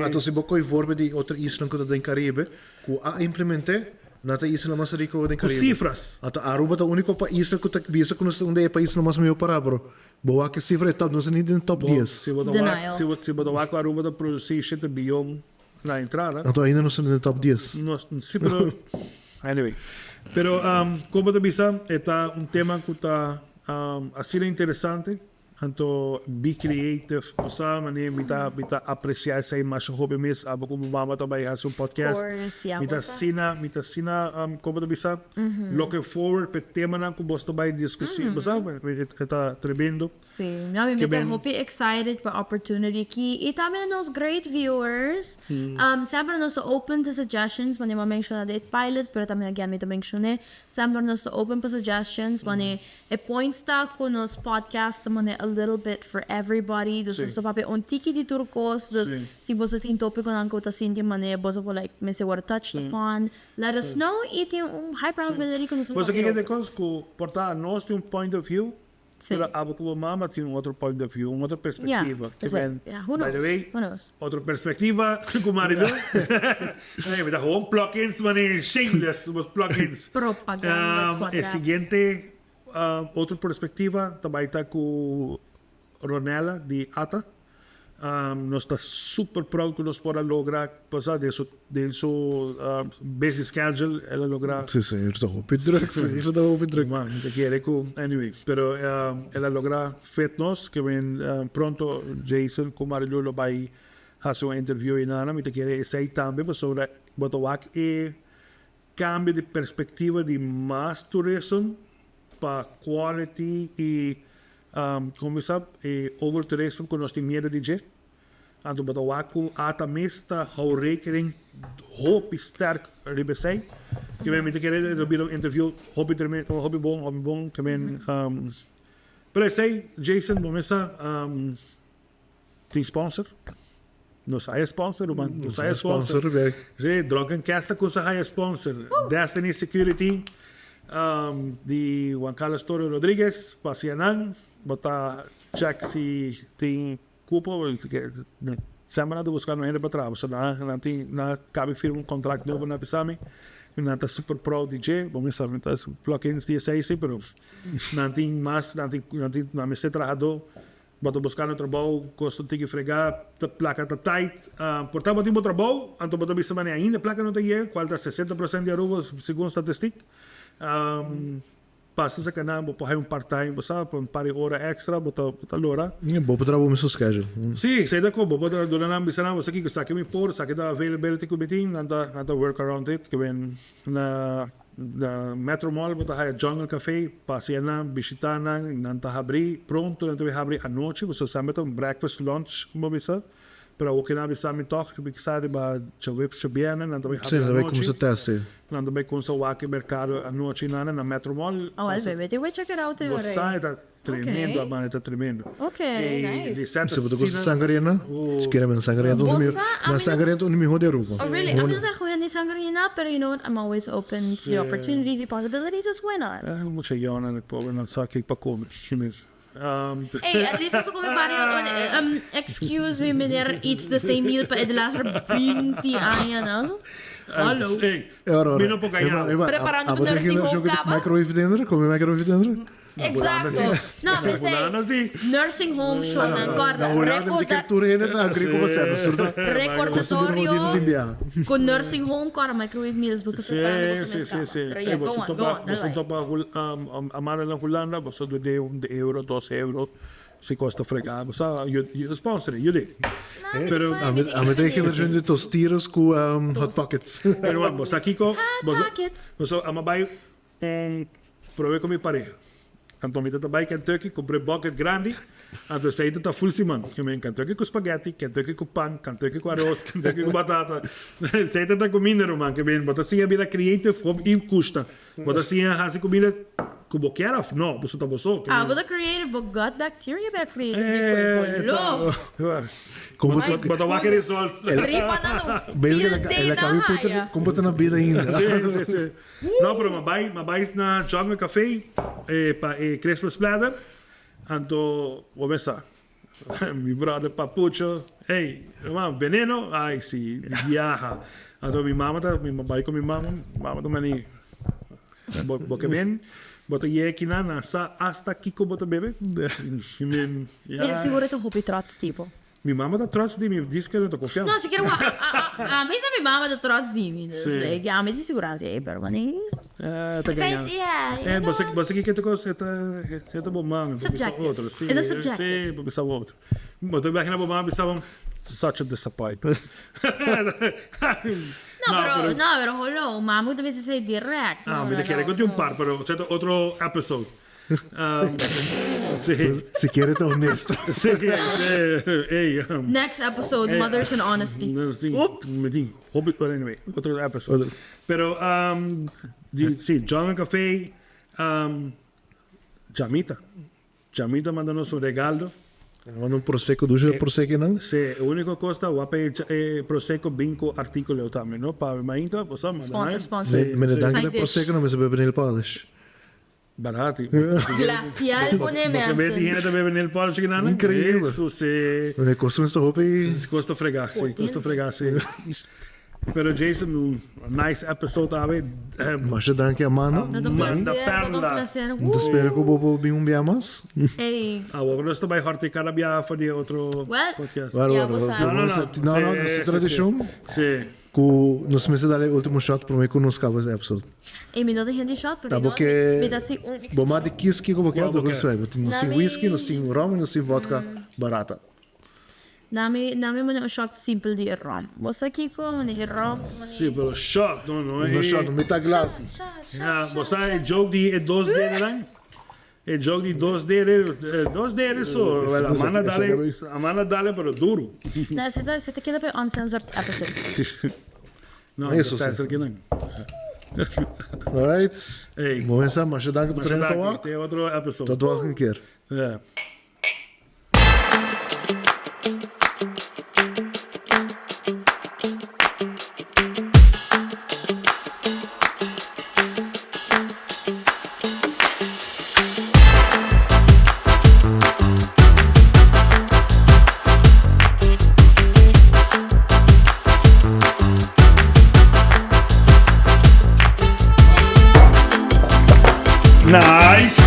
Anto si bo coy voorbeeld di otro isla cu ta den Caribe cu a implemente, nan ta isla mas rico den Cu Caribe. cifras. Anto Aruba ta unico pais cu ta bisa cu nos ta un di e paisnan mas mihor para, pero bo wak e cifra e top, nos ta ni den top 10. Si bo ta wak, Denial. si bo ta wak cu Aruba ta produci 7 biyon na entrada. Anto ainda nos ta den top 10. No, si, pero anyway. Pero como ta bisa, e ta un tema cu ta asina interesante. Anto be creative, bo sa, mane mi ta aprecia esey mas hopi mes, abo como mama ta bay haci un podcast. Course, yeah, Mi ta bo sa. Sina, como ta bisa, looking forward pe temanan cu bo ta bay discuti, bo sa, e ta tremendo. Si, no, mi Que ta ben- hopi excited pa opportunity aki. Y tambe nos great viewers. Semper nos ta open to suggestions. Wanneer mi menciona e pilot, pero tambe again mi ta menciona. Semper nos ta open pa suggestions. Wanneer e point ta cu nos podcast ta mane a little bit for everybody. Dus nos ta papia un tiki di tur cos. Dus si bo tin topiconan cu ta sinti mane bo por like mester word touched upon, let us know. Y tin un high probability cu nos Mas aki e cos cu por ta nos tin un point of view, pero abo como mama tin un otro point of view, un otro perspectiva. Que ben, Yeah, who by the knows? way, Who knows? otro perspectiva cu Marilu. Hey, mi ta gewoon plugins, man, shameless, os plugins. Propaganda E cuadrada. siguiente, otro perspectiva, tambe ta cu Ronella di ATA. Nos ta super proud cu nos por a logra pasa den su busy schedule, el a logra. Si, e ta hopi druk, si, e ta hopi druk. Man, te kier cu anyway, pero el a logra fit nos, cu ben pronto Jason cu Marilu lo bay haci un interview y nada, mi ta kier esey tambe, sobre bo ta wak e cambio di perspectiva di mass tourism pa quality y con sa, e over tourism cu nos tin miedo di dje. Anto bo ta wak cu ATA mes ta hou rekening hopi sterk riba esey. Cu ben mi ta kere lo bira un interview hopi tremendo, hopi bon, hopi bon, cu ben pero esey, Jason, bo mesa tin sponsor. Nos haya sponsor, man, nos haya sponsor. Sponsor, werk. Si, Drunken Cast cu a haya sponsor. Destiny Security, di Juan Carlos Toro Rodriguez, pasa nan, bo ta check si tin cupo, semper ta buscando hende pa traha, so nan tin, nan a caba di firma un contract nobo na Pisami, nan ta super proud di dje, bon, sabi, ta plugins di esey, pero nan tin mas, nan tin, nan mester trahado, bo ta buscando trabou, custa tin cu frega, ta placa ta tight, por tanto, bo tin trabou, anto bo ta bisa mane ainda placa no ta yega, cual ta 60% di Aruba, segun statistic. Pasa sa canal, bo por un part-time, bo sabi, un par di ora extra, bo ta lora. Yeah, bo por traha bo mes schedule. Si, esey ta con, bo por duna nan bisa nan, bo aki, esaki mi por, esaki ta availability cu mi tin, nan ta work around it, cu ben na Metro Mall, bo ta haya Jungle Café, pasa nan, bishita nan, nan ta habri, pronto, nan ta habri anochi, bo semper un breakfast, lunch, bo bisa. Pero awor ke nan a bisa mi tòg, mi sa riba djaweps djabièrnè nan ta bai Sí, habri nan ta bai anochi. kuminsá tèst ei. Nan ta bai kuminsá wak e merkado anochi nan na Metro Mall. Oh, al bebe, te bai check it out Bo ora sa ei. e ta tremendo, Ok. man, e ta tremendo. Ok, E nice. Lisette Si bo ta gusta asina, sangrena, oh, si kere men sangrena ta un Bo di sa, a na mi no sangrena ta un di mihó di Aruba. Oh really? A mi no ta goeie di sangrena, pero you know what, I'm always open to Sí. opportunities y possibilities, so why not? Eh, mucha yona e pober nan sa kiko pa come. Hey, at least boso come vario, excuse me meneer eats the same meal pa e de laatste 20 añanan. Hallo. Hey, Ora, ora. mi no por gaña. Preparando Abo pa ta nursing generacion home ku ta caba? microwave dentro, come microwave dentro? Exacto. No, pensei Hulanda si. nursing home show nan corda. Na Hulanda mi Recorda tur hende ta agree ku bo surta. Recordatorio ku nursing home corda microwave meals bo ta preparando boso Sí, mes sí, caba. sí. Pero Hey, yeah, go boso on, go topa, on, dale boso bai. topa Amanda na Hulanda, boso due un euro, 2 euro, si costa frega. Boso, you sponsor, you di. Pero, Ami ta e generacion di tostiros ku hot pockets. Pero boso Kiko, boso, Pockets. boso ama bai un prove con mi pareja. Anto mi ta bai Kentucky, compré bucket grande. Anto sei ta full siman. Que men Kentucky cu spaghetti, Kentucky cu pan, Kentucky cu arroz, Kentucky cu batata. Sei ta comida, ruman, que men, bota assim a bira creative e custa. Bota assim a hasi comida que bo quer of no, boso ta boso. Ah, but the creative, but gut bacteria bira creative. Eh, Lo. Como Ai, Bota wak results. Ripa na no. Basically, ela acaba puta, como tá na vida ainda. Sí. No, pero m'a bai na Jungle Café pa Christmas platter. Anto, vou pensar. Mi brother Papucho, hey, man, veneno? Ai, sí, viaja. Anto, mi mama ta, mi bai com mi mama, mama ta mani. Bo, bo que ben, bo ta ye na na sa hasta kiko bo ta bebe. Men, Ja. ja. Seguro ta hopi trots tipo. Mi mama ta trots di mi, diz que não ta confiando. No, si quiero a mi sa mi mama ta trots di mi. Dus Sí. like, ja, mi di segurança, eh, pero mani. Eh, ta ganhando. Yeah, you É, know. você que te coisa, tá, você tá bom mano, Subjective. outro, sim, It is subjective. sim, para pensar outro. Mas eu imagino bom mano, pensava such a disappointment. No, pero, no, pero hello, mama también se say direct. Ah, No, me no, te quiere no, contar un no. par, pero cierto, otro episode. Sí, Si quiere, ta honesto. sí. Hey, Next episode, Mothers and Honesty. No, sí, Oops. Me di, hope, but anyway, otro episode. Pero, di, sí, Jungle Café, Jamita. Jamita manda-nos un regalo. Manda un prosecco, dushi prosecco no? Sí, e único costa, wape prosecco binco artículo tambe, no? Pa mainta, você manda, Sponsor, né? sponsor. Sí, Me sí. dank Side de dish. prosecco, no me se bebe nail polish. Barati. Glacial pone Porque bebe mensen. gente bebe nail polish que nada. Increíble. Isso, sí. Me costa me hopi. Costa fregar, sí, costa fregar, sí. Pero Jason, un nice episode, awe. Masha danki Amanda. Dat een Manda placer, dat een perla. placer. Anto spera ku bo bin un bia mas. Hey. Ah, we gaan bij Harty Carabia voor die otro Well, podcast. Waar, Ja, waar, bo waar. sa. No, no, no. No, no, Sí, nos sí, tradicion. Sí. Ku nos mester dal e último shot promé ku nos kaba e episode. Hey, mi no ta hende shot, pero Tá mi no- porque mi ta si un Bo ma di whisky como que Qual do bo ke? Nos tin Nami- whisky, nos tin rum, nos tin vodka barata. Nami mo un shot simple di rum. Bo sa kiko, mo di rum. Sí, pero shot, no, no. No shot, no mita glas. Shot, shot. Ja, você é joke di e dos dele lá? E joke di dos dele, dos dele so, a mana dale, a mana dale pero duro. No, se te queda bij uncensored episode. No, Isso, isso, sim. aqui não. Alright. Hey. Bom, mensen, masha danki pa Mas trein pa tem otro episode. Tot de volgende keer. Ja. Nice.